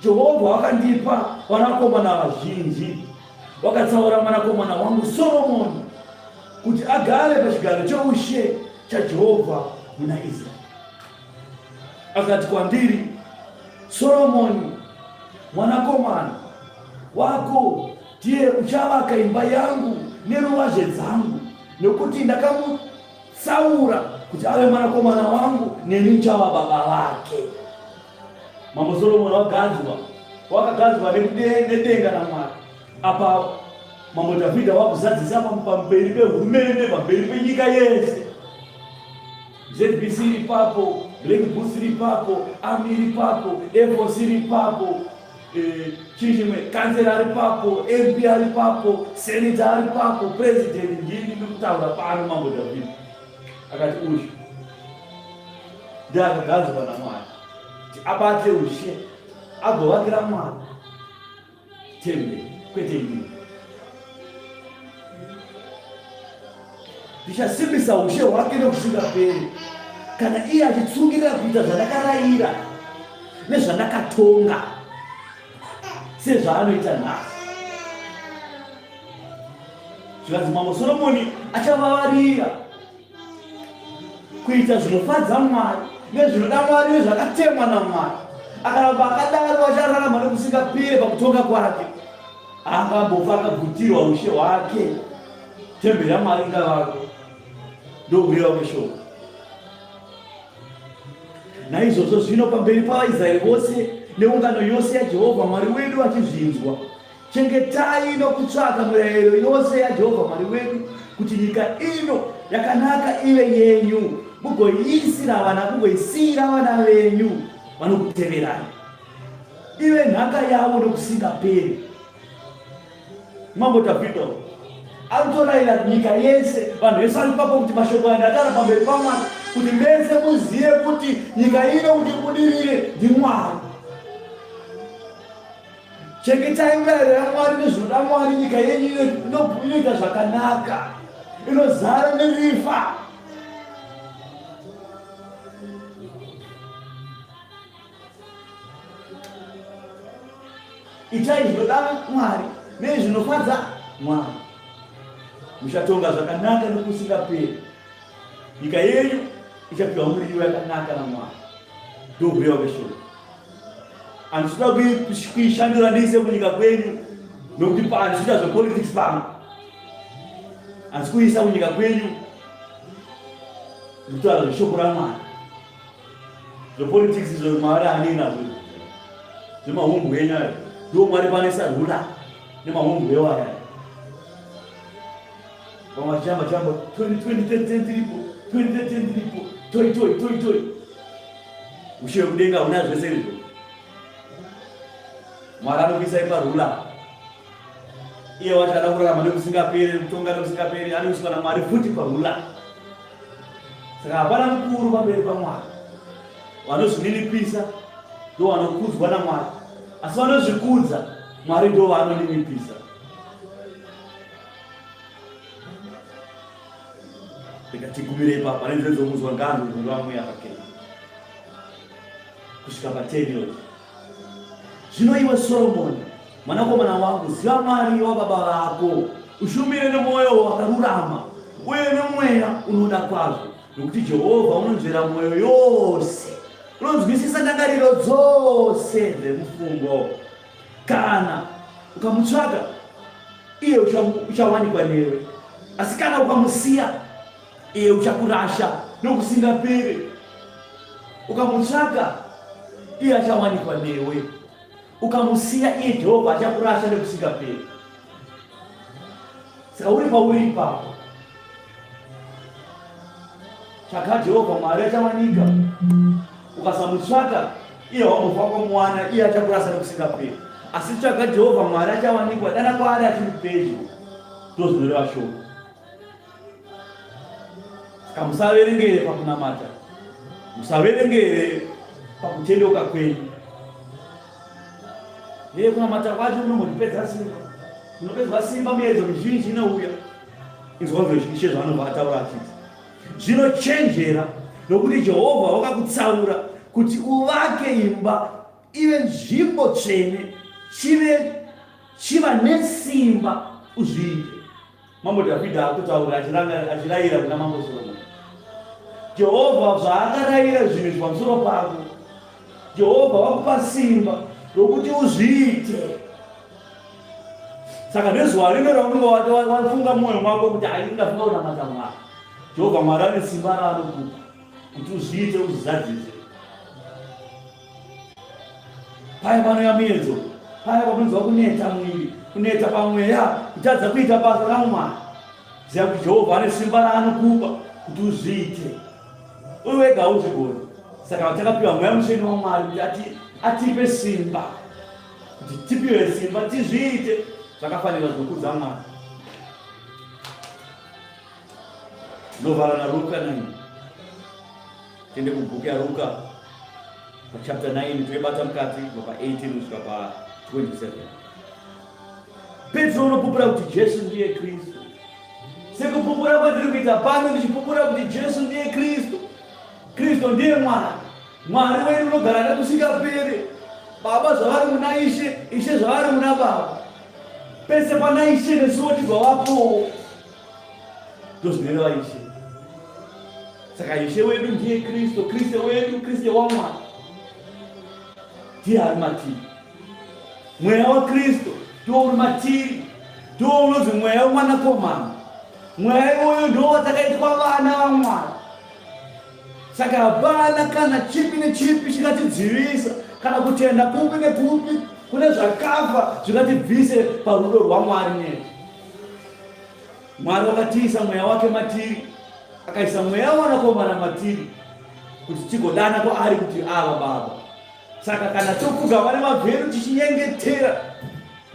Jehovha wakandipa vanakomana vazhinji, wakatsaura mwanakomana wangu Soromoni kuti agare pachigaro cheushe chaJehovha muna Israeri. Akati kwandiri, Soromoni mwanakomana wako ndiye uchavaka imba yangu neruvazhe dzangu, nokuti ndakamutsaura kuti ave mwanakomana wangu, neni ndichava baba vake. Mambo Solomoni wagadzwa, wakagadzwa nedenga naMwari. Apa Mambo Dhavhidha wakuzadzisa pamberi pehurumende, pamberi penyika yese. ZBC iri papo, Black Boots iri papo, Army iri papo, Air Force iri papo, eh, chii chimwe, kansela ari papo, MP ari papo, senator ari papo, president ndini ndiri kutaura pano. Mambo Dhavhidha akati uyu ndiye akagadzwa naMwari kuti abate ushe agovakira Mwari temberi, kwete inini. Ndichasimbisa ushe hwake nokusingaperi kana iye achitsungirira kuita zvandakarayira nezvandakatonga sezvaanoita nhasi. Zvikanzi Mambo Soromoni achavavarira kuita zvinofadza Mwari nezvinoda Mwari nezvakatemwa naMwari. Akaramba akadaro achararama nokusingapere pakutonga kwake. Haangambofa akabvutirwa ushe hwake. Temberi yaMwari ingavakwa, ndokureva kweshoko. Naizvozvo zvino pamberi pavaIsraeri vose neungano yose yaJehovha Mwari wedu vachizvinzwa, Chengetai nokutsvaka mirayiro yose yaJehovha Mwari wedu, kuti nyika ino yakanaka ive yenyu, mugoiisira vana, mugoisiyira vana venyu vanokuteverai, ive nhaka yavo nokusingaperi. Mambo Dhavhidha anotorayira nyika yese, vanhu vese vari ipapo, kuti mashoko aya ndataura pamberi paMwari, kuti mese muzive kuti nyika ino kuti ibudirire ndiMwari. Chengetai mirayiro yaMwari nezvinoda Mwari, nyika yenyu inoita zvakanaka. inozara nerifa. Itai zvinoda Mwari nezvinofadza Mwari, muchatonga zvakanaka nokusingaperi. Nyika yenyu ichapiwa muriwo yakanaka naMwari. Ndokureva kweshoko. Handisida kuishandura ndiise kunyika kwenyu nokuti handisida zvepolitics pano. Handisi kuisa kunyika kwenyu ndikutaura zveshoko raMwari. Zvepolitics izvo Mwari haanei nazvo. Zvemahumbwe enyu ayo. Ndiwo Mwari panoisa rula nemahumbwe ewo aya. Vamwe vachitamba chamba 2013 tiripo, 2013 tiripo, toi toi toi toi. Ushe wekudenga huna zvese izvo. Mwari anokuisai parula. Iye wacho ada kurarama nekusingaperi, kutonga nekusingaperi, anoiswa naMwari futi parula. Saka hapana mukuru pamberi paMwari. Vanozvininipisa ndo vanokudzwa naMwari, asi vanozvikudza Mwari ndo vaanoninipisa. Rega tigumire ipapo, ane nzeve dzokunzwa ngaanzwe zvinoreva Mweya pakenya kusvika pa10 yoti. Zvino iwe Soromoni, mwanakomana wangu, ziva Mwari wababa vako, ushumire nemwoyo wakarurama uye nemweya unoda kwazvo, nokuti Jehovha unonzvera mwoyo yose, unonzwisisa ndangariro dzose dzemufungo. Kana ukamutsvaga iye uchawanikwa newe, asi kana ukamusiya iye uchakurasha nokusingaperi. Ukamutsvaga iye achawanikwa newe, ukamusiya iye Jehovha achakurasha nekusingaperi. Saka uri pauri ipapo, tsvaka Jehovha Mwari achawanika. Ukasamutsvaka iye wambofa wakamuwana, iye achakurasa nekusingaperi. Asi tsvaka Jehovha Mwari achawanikwa, dana kwaari achiri pedyo. Ndozvinoreva shoko. Saka musaverengere pakunamata, musaverengere pakutendeuka kwenyu. Yeye kunamata kwacho kunombotipedza simba, kunopedzwa simba, miedzo mizhinji inouya. Inzwa Ishe zvaanobva ataura achiti, zvino chenjera, nokuti Jehovha wakakutsaura kuti uvake imba ive nzvimbo tsvene, chive chiva nesimba uzviite. Mambo Dhavhidha akutotaura achirayira kuna Mambo Soromoni. Jehovha zvaakarayira zvinhu izvi pamusoro pako, Jehovha wakupa simba rokuti uzviite. Saka nezuva rino raunenge wafunga mumwoyo mwako kuti ai ndafunga kunamata Mwari, Jehovha Mwari ane simba raanokupa kuti uzviite uzvizadzise. Paya panouya muedzo, paya pamunonzwa kuneta muviri, kuneta pamweya, kutadza kuita basa raMwari, ziva kuti Jehovha ane simba raanokupa kuti uzviite. Uri wega hauzvigoni. Saka takapiwa Mweya Mutsvene waMwari kuti atipe simba, kuti tipiwe simba tizviite zvakafanira zvinokudza Mwari. Ndovhara naRuka 9. Tiende kubhuku yaRuka pachapter 9 toibata mukati kubva pa18 kusvika pa27. Petro unopupura kuti Jesu ndiye Kristu. Sekupupura kwatiri kuita pano, ndichipupura kuti Jesu ndiye Kristu. Kristu ndiye Mwari. Mwari wedu unogara nekusingaperi. Baba zvavari muna Ishe, Ishe zvavari muna Baba. Pese pana Ishe nesuwo tigwavapowo. Ndozvinoreva Ishe. Saka Ishe wedu ndiye Kristu, Kristu wedu, Kristu waMwari. Ndiye ari matiri. Mweya waKristu ndiwo uri matiri, ndiwo unonzi mweya wemwanakomana. Mweya iwoyo ndiwo watakaitwa vana vaMwari. Saka hapana kana chipi nechipi chingatidzivisa kana kutenda kupi nekupi kune zvakafa zvingatibvise parudo rwaMwari nesu. Mwari wakatiisa mweya wake matiri, akaisa mweya wanakomana matiri kuti tigodana kwaari kuti ava Baba. Saka kana topfugama nemabvi edu tichinyengetera,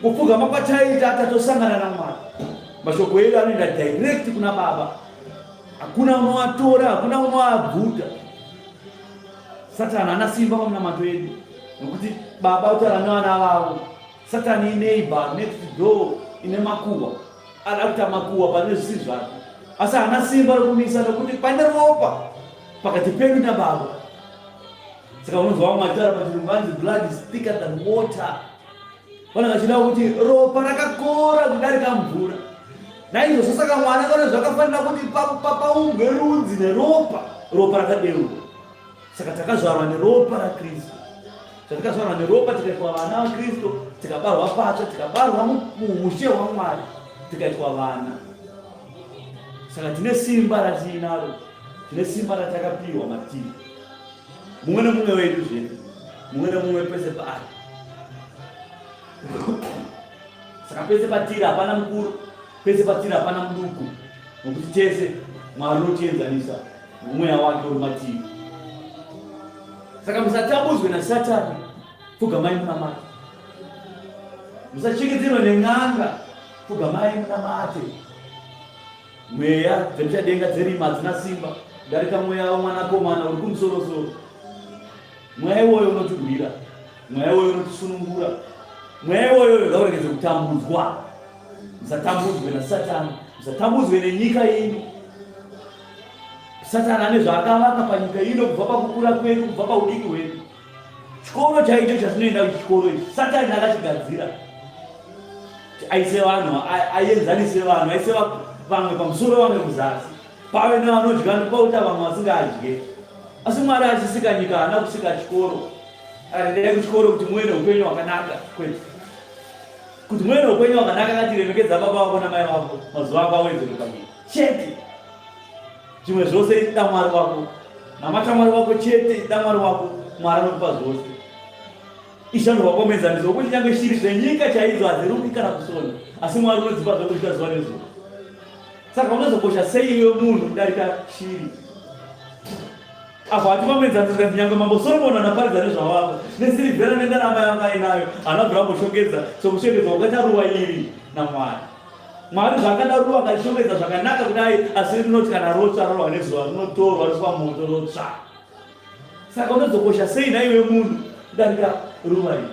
kupfugama kwataita tatosangana naMwari, mashoko edu anoenda direct kuna Baba. Hakuna unoatora, hakuna unoabvuta. Satani haana simba pamunamato yedu, nokuti Baba kutaura nevana vavo. Satani ineighbor next door ine makuhwa, ada kuita makuhwa pane zvisiri zvake. Asi haana simba rokumisa nokuti pane ropa pakati pedu nababa. Saka unonzwa vamwe vachitaura pachirungu vanzi blood is thicker than water. Vanenge vachida kuti ropa rakakora kudarika mvura. Naizvozvo saka mwana kana zvakafanira kuti paumbwe rudzi neropa, ropa rakadeurwa. Saka takazvarwa neropa raKristu. Zvatakazvarwa neropa tikaitwa vana vaKristu, tikabarwa patsva, tikabarwa muushe hwaMwari, tikaitwa vana. Saka tine simba ratiinaro, tine simba ratakapiwa matiri. Mumwe nemumwe wedu zvedu, mumwe nemumwe pese paari. Saka pese patiri hapana mukuru, pese patiri hapana muduku, nokuti tese Mwari unotienzanisa nomweya wake uri matiri. Saka musatambudzwe naSatani, pfugamai munamate. Musachengeterwe nen'anga, pfugamai munamate. Mweya dzemuchadenga dzerima hadzina simba kudarika mweya womwanakomana uri kumusorosoro. Mweya iwoyo unotirwira, mweya iwoyo unotisunungura, mweya iwoyo ngauregedze kutambudzwa. Musatambudzwe naSatani, musatambudzwe nenyika ino. Satani ane zvaakavaka panyika ino kubva pakukura kwedu, kubva paudiki hwedu. Chikoro chaicho chatinoenda kuchikoro ichi, Satani akachigadzira aise vanhu, aenzanise vanhu, aise vamwe pamusoro, vamwe kuzasi, pave nevanodya nepauta vamwe vasingadye. Asi Mwari achisika nyika haana kusika chikoro. Akati endai kuchikoro kuti muve neupenyu hwakanaka, kwete kuti muve neupenyu hwakanaka. Akati remekedza baba vako namai vako, mazuva ako awedzerwe panyika chete. Zvimwe zvose ida Mwari wako, namata Mwari wako chete, ida Mwari wako, Mwari anokupa zvose. Ishandurwa kwomuenzaniso wokuti nyange shiri dzenyika chaidzo hadziruki kana kusona, asi Mwari unodzipa zvokudya zuva nezuva. Saka unozokosha sei iwe munhu kudarika shiri? Apo hatipa muenzaniso kanzi nyange mambo Soromoni anaparidza nezvavavo nesirivhera nendarama yavanga ainayo haana kubvira amboshongedza sokushongedzwa kwakaita ruva iri naMwari. Mwari zvaakada ruva akarishongedza zvakanaka kudai, asi rinoti kana rotsva rorohwa nezuva rinotorwa roiswa moto rotsva. Saka unozokosha sei nhaiwe munhu kudarika ruva iri?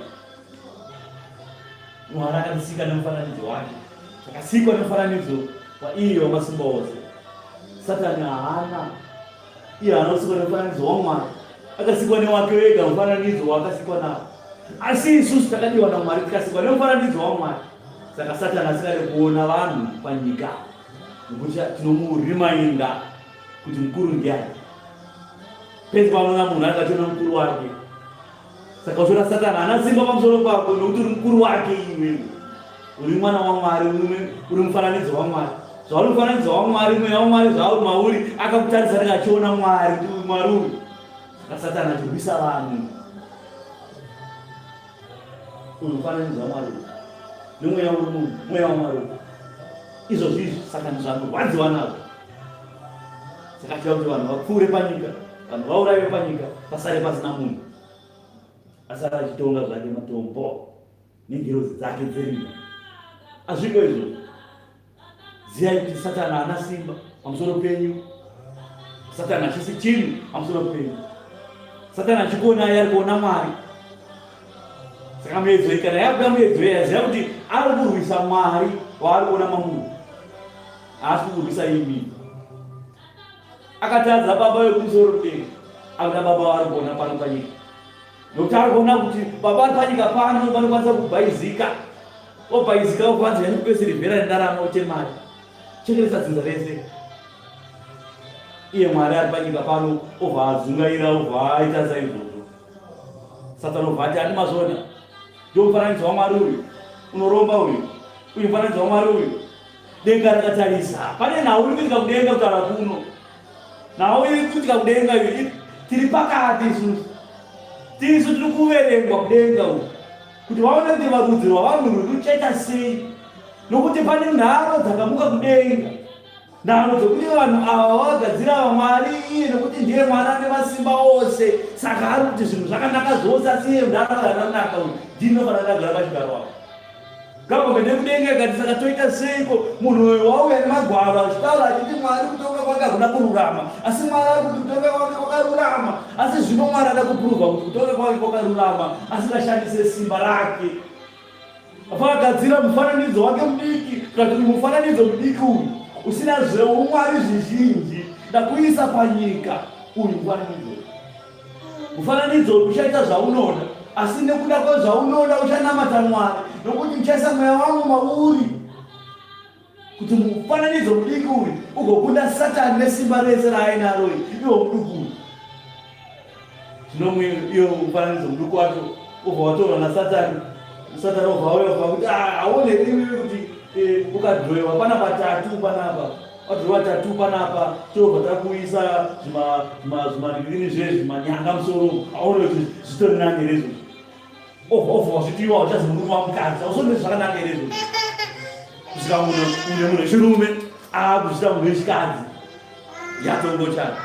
Mwari akatisika nemufananidzo wake, takasikwa nemufananidzo waiye wamasimba ose. Satani haana iye haana kusikwa nemufananidzo waMwari, akasikwa newake wega mufananidzo waakasikwa nawo. Asi isusu takadiwa naMwari tikasikwa nemufananidzo waMwari. Saka Satani asingade kuona vanhu panyika nokuti tinomurimainda kuti mukuru ndiani. Pese paanoona munhu anenge achiona mukuru wake. Saka uchiona Satani haana simba pamusoro pako nokuti uri mukuru wake iwewe. Uri mwana waMwari, uri mufananidzo waMwari. Zvauri mufananidzo waMwari, mweya waMwari zvauri mauri, akakutarisa anenge achiona Mwari kuti uyu Mwari uyu. Saka Satani achirwisa vanhu. Uyu mufananidzo waMwari uyu. Nemweya uri munhu, mweya waMwari uyu. Izvozvo izvi Satani zvanorwadziwa nazvo. Saka achida kuti vanhu vapfuure panyika, vanhu vauraiwe panyika, pasare pasina munhu. Asara achitonga zvake matombo nengirozi dzake dzerima. Hazviko izvozvo. Ziyai kuti Satani haana simba pamusoro penyu. Satani hachisi chinhu pamusoro penyu. Satani achikuonai ari kuona Mwari. Saka muedzo iyi kana yabuda muedzo iya ziva kuti ari kurwisa Mwari waari kuona mamuri. Haasi kukurwisa imi. Akatadza baba vekumusoro kudenga. Akuda baba waari kuona pano panyika. Nokuti ari kuona kuti baba vari panyika pano vanokwanisa kubhaizika. Obhaizika okwanzi yanikupe sirivhera nendarama ute mari. Chekeresa dzinza rese. Iye Mwari ari panyika pano obva adzungaira obva aita saizvozvo. Satani obva ati handi mazvona. Ndiwo mufananidzo waMwari uyu. Unoromba uyu. Uyu mufananidzo waMwari uyu. Denga rakatarisa. Pane nhau iri kuitika kudenga kutaura kuno. Nhau iri kuitika kudenga iyo tiri pakati isusu. Tisu tiri kuverengwa kudenga uku. Kuti vaone kuti varudzi rwavanhu ruri kuchaita sei. Nokuti pane nharo dzakamuka kudenga. Nharo dzekuti vanhu ava vagadzira ava Mwari iye nokuti ndiye Mwari ane masimba ose. Saka ari kuti zvinhu zvakanaka zvose asi iye nharo yakanaka uyu. Ndini nofanira ndagara pachigaro apa. Government yekudenga ikati saka toita seiko munhu uyu wauya nemagwaro achitaura achiti Mwari kutonga kwake hakuna kururama asi Mwari ari kuti kutonga kwake kwakarurama asi zvino Mwari ada kupuruvha kuti kutonga kwake kwakarurama asingashandise simba rake akagadzira mufananidzo wake mudiki kana kuti mufananidzo mudiki uyu. usina zveumwari zvizhinji, ndakuisa panyika. Uyu mufananidzo, mufananidzo uchaita zvaunoda, asi nekuda kwezvaunoda uchanamata Mwari, nokuti ndichaisa mweya wangu mauri kuti mufananidzo mudiki uyu ugokunda Satani nesimba rese raainaro iwo muduku uyu. Zvino iyo mufananidzo muduku wacho ubva watorwa naSatani. Satani obva auya obva kuti ah, hauone here iwewe kuti eh, ukadhirowewa panapa tatu panapa wadhirowa tatu panapa tobva takuisa zvimaringirini zve zvimanyanga musoro, hauone kuti zvitori nani here izvozvo? Obva obva wazviti iwe hauchazi murume wamukadzi, hausoni zvakanaka here izvozvo? Kusvika munhu une munhu wechirume akuzviita munhu wechikadzi yatongochana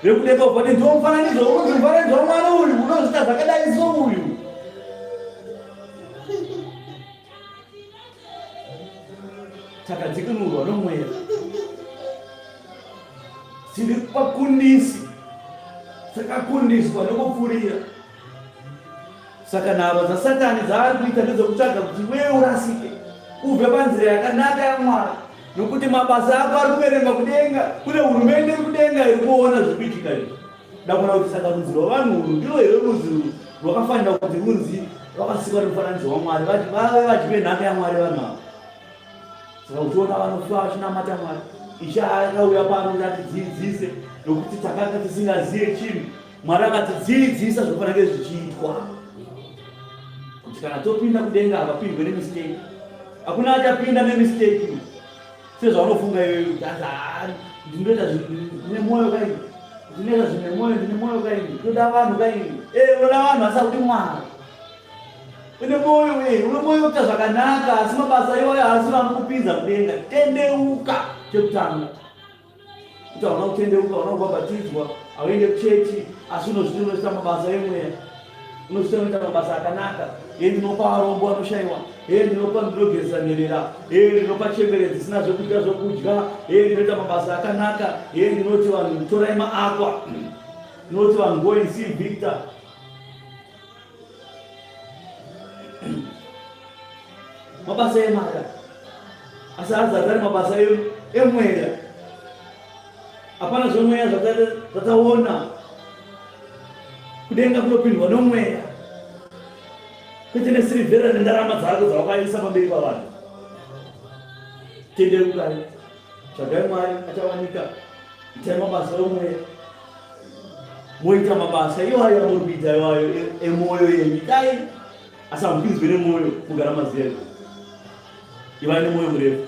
vekudenga ubva kuti ndiwo mufananidzo unonzi mufananidzo wamwari uyu unozviita zvakadai so uyu. Takadzikinurwa nomweya, tiri vakundisi, takakundiswa nokupfurira. Saka nharo dzaSatani dzaari kuita ndedzokutsvaga kuti iwewe urasike ubve panzira yakanaka yaMwari, nokuti mabasa ako ari kuverengwa kudenga. Kune hurumende iri kudenga iri kuona zviri kuitika izvi. Ndakuona kuti saka rudzi rwavanhu urwu ndiro here rudzi rwakafanira kuti runzi rwakasikwa nemufananidzo waMwari, vave vadyi venhaka yaMwari vanhu ava. Saka uchiona vanofa vachinamata Mwari, Ishe akauya pano kuti atidzidzise, nokuti takanga tisingazive chinhu. Mwari akatidzidzisa zvinofanira kunge zvichiitwa kuti kana topinda kudenga hapapindwe nemistake. Hakuna achapinda nemistake sezvaunofunga iwewe kuti anzi haa ndinoita ndine mwoyo kaini, ndinoita zvinhu nemwoyo, ndine mwoyo kaini, ndinoda vanhu kaini. Eh, unoda vanhu asi haudi Mwari. Une mwoyo eh, une mwoyo wekuita zvakanaka asi mabasa iwayo haasi vanokupinza kudenga. Tendeuka chekutanga. Kuti hauna kutendeuka, hauna kubhabhatidzwa, hauende kuchechi, asi unozviti unoita mabasa emweya, unozviti unoita mabasa akanaka. Hee, ndinopa varombo vanoshaiwa, hee, ndinopa, ndinogezesa nherera, hee, ndinopa chembere dzisina zvekudya zvokudya, hee, ndinoita mabasa akanaka, hee, ndinoti vanhu torai maakwa, ndinoti vanhu go and see Victor. Mabasa emari asi haazati ari mabasa emweya. Hapana zvemweya zvataona. Kudenga kunopindwa nomweya, kwete nesirivhera nendarama dzako dzawakaisa pamberi pavanhu. Tendeukai, tsvagai Mwari, achawanika. Itai mabasa omweya, moita mabasa iwayo amuri kuita iwayo emwoyo yenyu. Itai, asi hamupinzwe nemwoyo, mugara maziva izvo. Ivai nemwoyo murefu,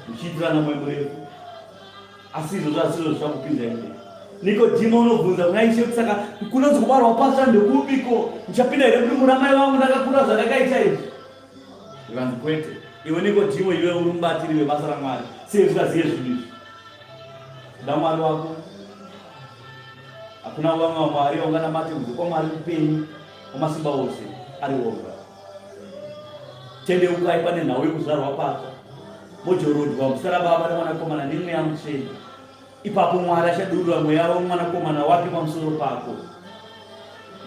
muchiitirana mwoyo murefu, asi izvozvo asizvo zvichakupinzai mudenga. Nikodhimo unobvunza kuna Ishe kuti saka kunonzi kubarwa patsva ndekupiko? Ndichapinda here mudumbu ramai vangu ndakakura zvandakaita izvi? Zvikanzi kwete. Iwe Nikodhimo, iwe uri mubatiri webasa raMwari, sei usingazive zvinhu izvi? Da Mwari wako. Hakuna vamwe vamwari vaunganamate kunze kwaMwari mupenyu wamasimba ose ari woga. Tendeukai pane nhau yekuzvarwa patsva, mojorodwa muzita raBaba neMwanakomana neMweya Mutsvene. Ipapo Mwari achadurura mweya womwanakomana wake pamusoro pako.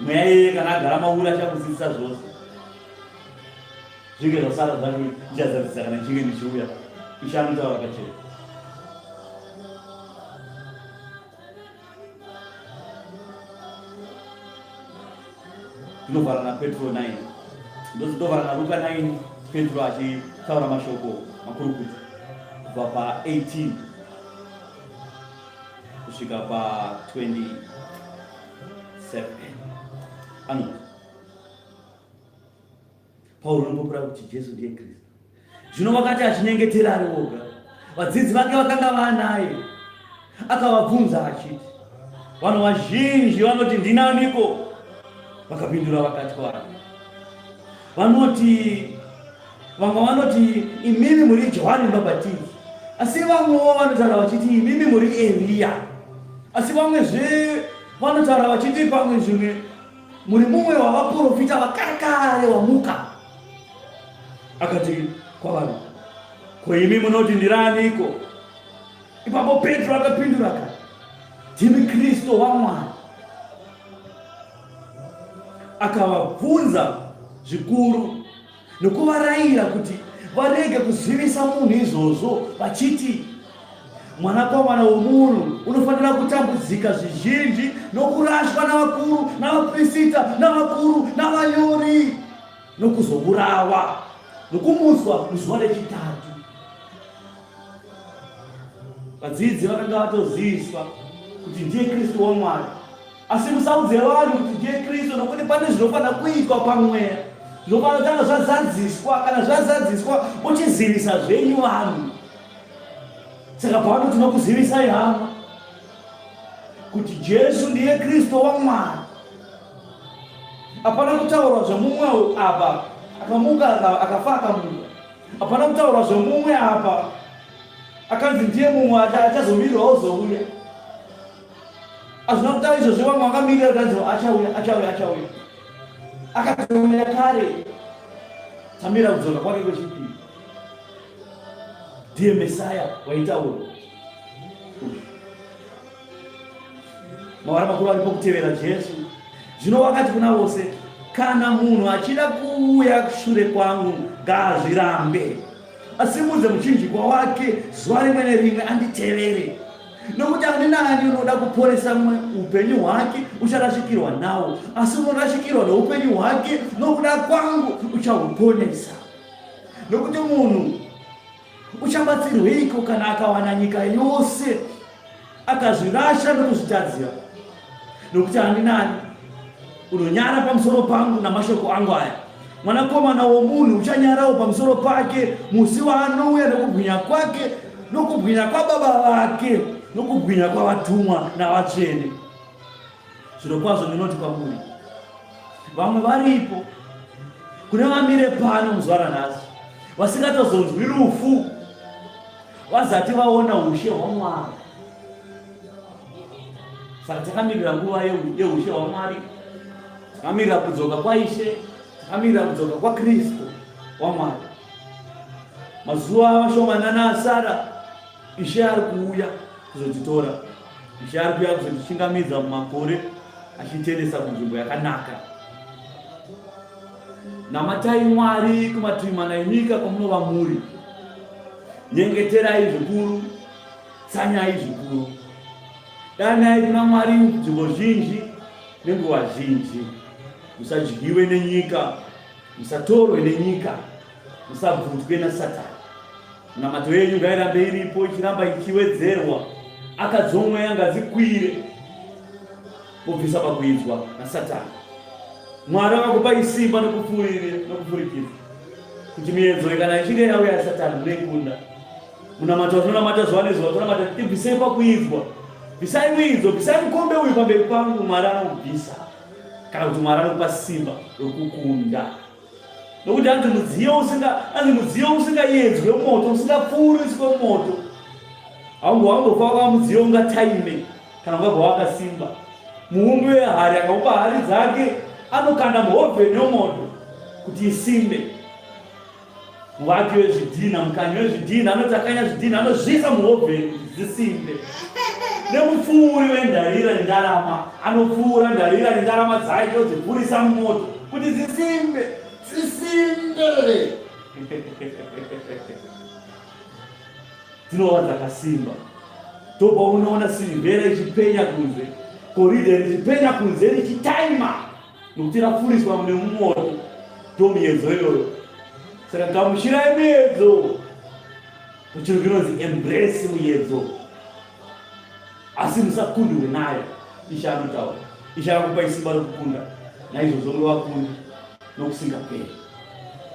Mweya iyeye kana agara mauri achakudzidzisa zvose. Zvinge zvasara zvacho ndichazadzisa kana ndichinge ndichiuya. Ishe anotaura pachena. Ndinovhara naPetro 9. Ndovhara naLuka 9, Petro achitaura mashoko makurukutu kubva pa 18 kusvika pa 27. Anoti Pauro unopupura kuti Jesu ndiye Kristu. Zvino wakati achinyengetera ari oga, vadzidzi vake vakanga vanaye, akavabvunza achiti, vanhu vazhinji vanoti ndinaniko? Vakapindura vakati kwaari, vanoti vamwe vanoti imimi muri Johani Mubhabhatidzi, asi vamwewo vanotaura vachiti imimi muri Eriya, asi vamwezve vanotaura vachiti pamwe zvimwe muri mumwe wavaprofita vakare kare wamuka. Akati kwavari, ko imi munoti ndiraniko? Ipapo Petro akapindura akati, ndimi Kristu waMwari. Akavabvunza zvikuru nokuvarayira kuti varege kuzivisa munhu izvozvo, vachiti, Mwanakomana womunhu unofanira kutambudzika zvizhinji nokurashwa navakuru navapirisita navakuru navanyori nokuzourawa nokumutswa muzuva rechitatu. Vadzidzi vakanga vatoziviswa kuti ndiye Kristu waMwari. Asi musaudze vanhu kuti ndiye Kristu, nokuti pane zvinofanira kuitwa pamweya, zvinofanira kutanga zvazadziswa. Kana zvazadziswa, mochizivisa zvenyu vanhu. Saka pano tinokuzivisai hama kuti Jesu ndiye Kristu waMwari. Hapana kutaurwa zvemumwe apa akamuka akafa akamuka. Hapana kutaurwa zvemumwe apa akanzi ndiye mumwe achazomirwa ozouya. Hazvina kutaura izvozvo, vamwe vakamirira kutanzi achauya, achauya, achauya. Akatouya kare. Tamira kudzoka kwake kwechipiri. Ndiye Mesaya waitaurwa. Mavara makuru aripo kutevera Jesu. Zvino wakati kuna vose, kana munhu achida kuuya shure kwangu, ngaazvirambe asimudze muchinjikwa wake zuva rimwe nerimwe anditevere. Nokuti ani naani unoda kuporesa upenyu hwake ucharashikirwa nawo, asi unorashikirwa noupenyu hwake nokuda kwangu uchahuponesa. Nokuti munhu uchabatsirweiko kana akawana nyika yose akazvirasha nokuzvitadzira? Nokuti ani nani unonyara pamusoro pangu namashoko angu aya, Mwanakomana womunhu uchanyarawo pamusoro pake musi waanouya nokubwinya kwake nokubwinya kwaBaba vake nokubwinya kwavatumwa navatsvene. Zvirokwazvo ndinoti kwamuri, vamwe varipo kune vamire pano muzuva ranhasi vasingatozonzwi rufu vazati vaona ushe hwaMwari. Saka takamirira nguva yeushe hwaMwari, takamirira kudzoka kwaIshe, takamirira kudzoka kwaKristu waMwari. Mazuva mashomanana asara, Ishe ari kuuya kuzotitora. Ishe ari kuuya kuzotichingamidza mumakore achitiendesa kunzvimbo yakanaka. Namatai Mwari kumativi mana enyika kwamunova muri. Nyengeterai zvikuru, tsanyai zvikuru. Danai kuna Mwari nzvimbo zhinji nenguva zhinji. Musadyiwe nenyika, musatorwe nenyika, musabvutwe naSatani. Minamato yenyu ngairambe iripo ichiramba ichiwedzerwa. Akadzomweya ngadzikwire mobvisa pakuidzwa naSatani. Mwari akakupai simba nokupfurikidza kuti miedzo kana ichinge yauya yaSatani munoikunda. Munamato watinonamata zuva nezuva tonamata tibvisei pakuidzwa. Bvisai muidzo, bvisai mukombe uyu pamberi pangu. Mwari anoubvisa kana kuti Mwari anokupa simba rokukunda. Nokuti hanzi mudziyo usinga hanzi mudziyo usingayedzwe moto usingapfuuriswe moto haungo haungofa wakava mudziyo ungataime kana ungabva wakasimba. Muumbi wehari akaumba hari dzake anokanda muhovheni yomoto kuti isimbe. Muvaki wezvidhinha, mukanyi wezvidhinha anoti akanya zvidhinha anozviisa muhovheni kuti dzisimbe. Nemupfuuri wendarira nendarama anopfuura ndarira nendarama dzake odzipfurisa mumoto kuti dzisimbe, dzisimbe. Dzinova dzakasimba. Ndopaunoona sirivhera ichipenya kunze, goridhe richipenya kunze richitaima. Nokuti rapfuriswa mune mumoto, ndomiyedzo iyoyo. Saka gamuchirai muyedzo. Muchirungu inonzi embrace muyedzo, asi musakundwe nayo. Ishe anotaura. Ishe akakupai simba rokukunda, naizvozvo muri vakundi nokusingaperi.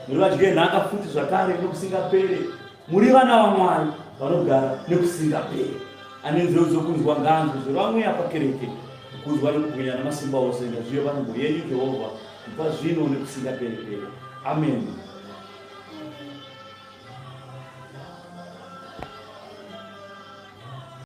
Muri vadye nhaka futi zvakare nokusingaperi. Muri vana vaMwari vanogara nekusingaperi. Ane nzeve dzokunzwa ngaanzwe zvoreva Mweya pakereke. Kukudzwa nekubwinya namasimba ose ngazvive panzvimbo yenyu Jehovha kubva zvino nekusingaperi-peri. Ameni.